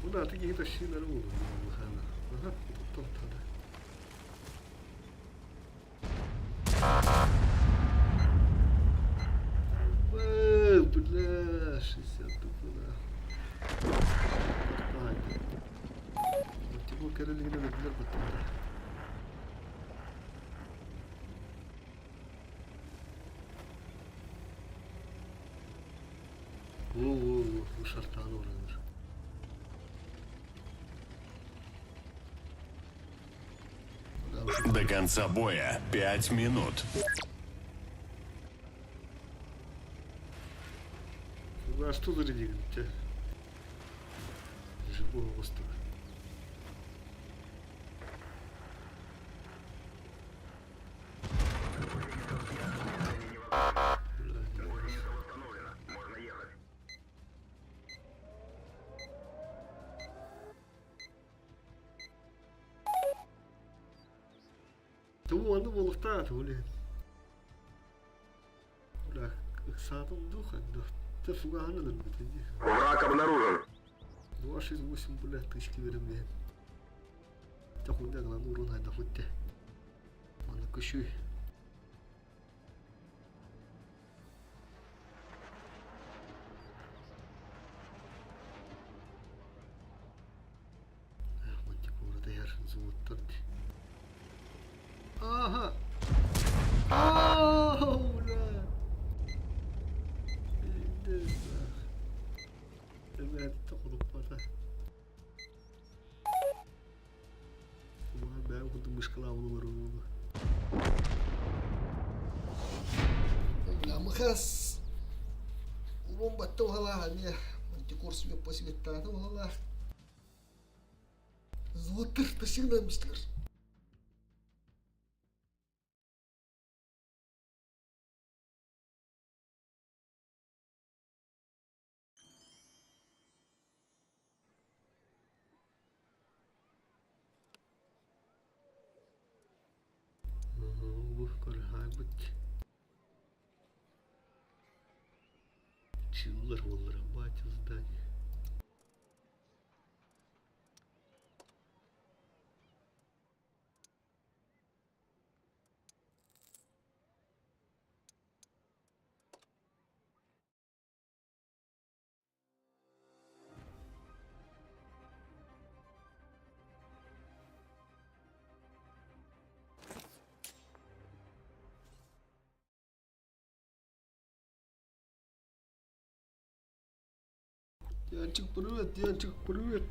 Бу да аты киһи тащыылары буолуо Аха, тоттон Бля, 60 тупо да. Типа кэрэлигинэ биллэр баттаммыта. Во-во-во, шартаан ураныр. До конца боя 5 минут. А что зарядили? Живого востока. Гусеница восстановлена. Можно ехать. Туу аны буолуохтаах блин. Бля, ыксаатым дуу хайдах. Тэ фугаһын ылырбыт дии. Враг обнаружен. 268, бля, тычки берем. Тэ хуйня гынан урун хайдах хутте. Аны көшүй. Мантикора даяр зуоттар ди. Ага. Ау, бля. Эбээт холуппата. Баа бэйэм курдук мышкалаабын олорор Бля, махас. Урон батта уһалаах эмиэ. Мантикор себе посветтаата уһалаах. Зуоттар тасыгынан бистилер. Бу көрһайбыт. Чыллар боллар батя здание. Янчик, привет, Янчик, привет.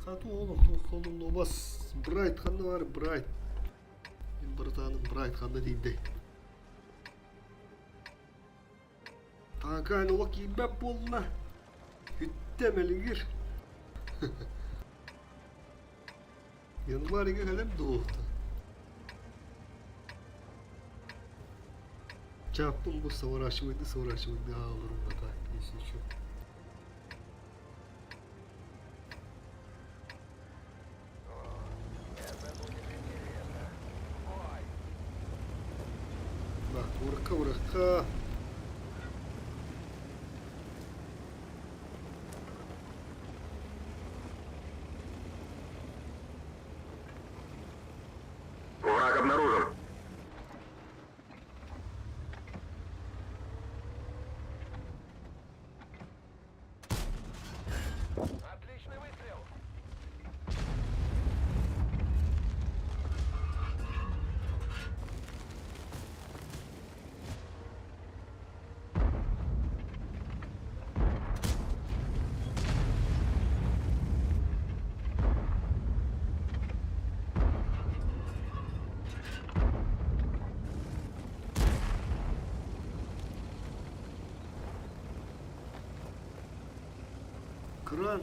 Хату оğlum, туох олум нобас. Брайт ханна бар, Брайт. Мен братаным Брайт ханна дейді. Таакаан олох киирбэт буолла. Бүттэ мэлигир. Январьга кэлэр дуота. Чаппын бу сворачивайды, сворачивайды, аалырым так, если что. Это будет интересно. Бой! Да, урка, урка. Враг обнаружен. Отличный выстрел! Кран,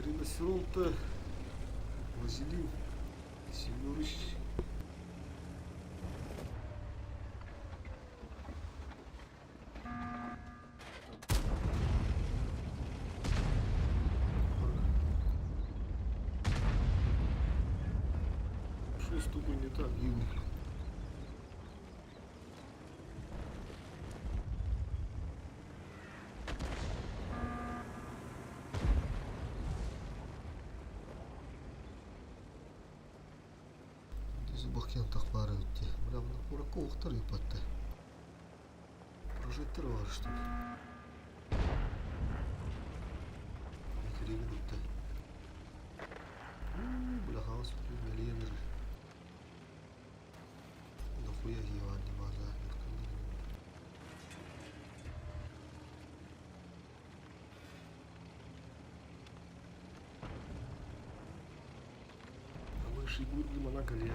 риносеронта, вазелин, семерыч. Что с тобой не так, Юль? Зубах тахпары өтте. Бля, мына куракка уктар ыппатта. Прожектор бар, что ли? Метерегин үтте. Бля, хаос миллионер. Нахуя Иван не базар. А мы шибудни монаголе.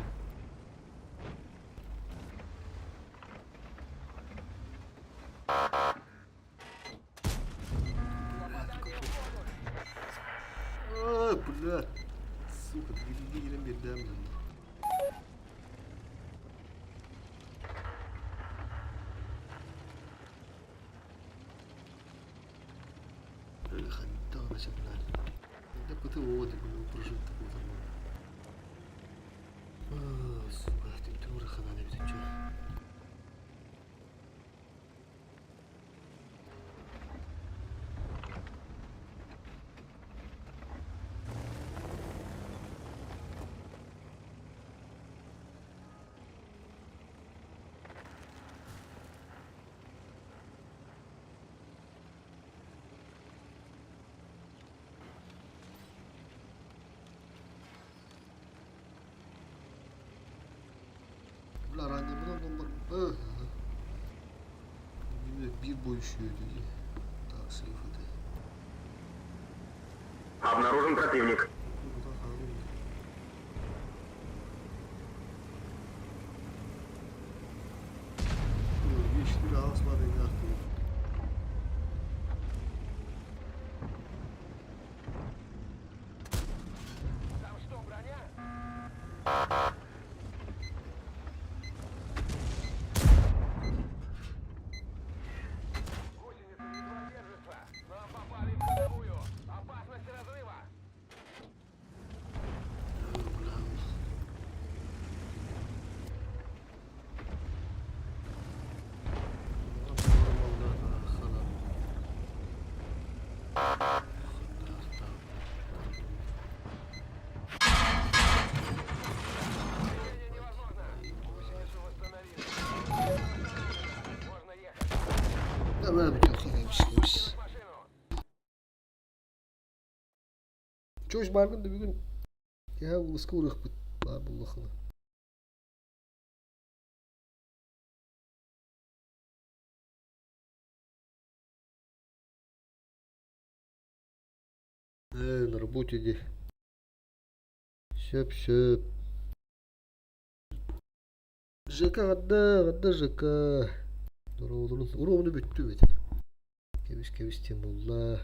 А, бля. Сука, двигателем бедаем. Хантана сигнал. Да ПТО ты был прожить такой нормально. А, сука, ты тура хана не чё. Бля, ранее был номер Б. Биир больше dedi. Так, сейф это. Обнаружен противник. Там что, броня? Гусеница едва держится. Но попали в ходовую. Опасность разрыва. Движение невозможно. Гусеницу восстановили. Можно ехать. Машину. Чөж баргын да бүгүн киһэ улуска урыхпыт баар буоллахына. Ээ, на работе дии. Сөп сөп. ЖК ханна, ханна ЖК? Дорооболорун уруобуну бүттүбүт. Кэбис кэбис диэн буолла.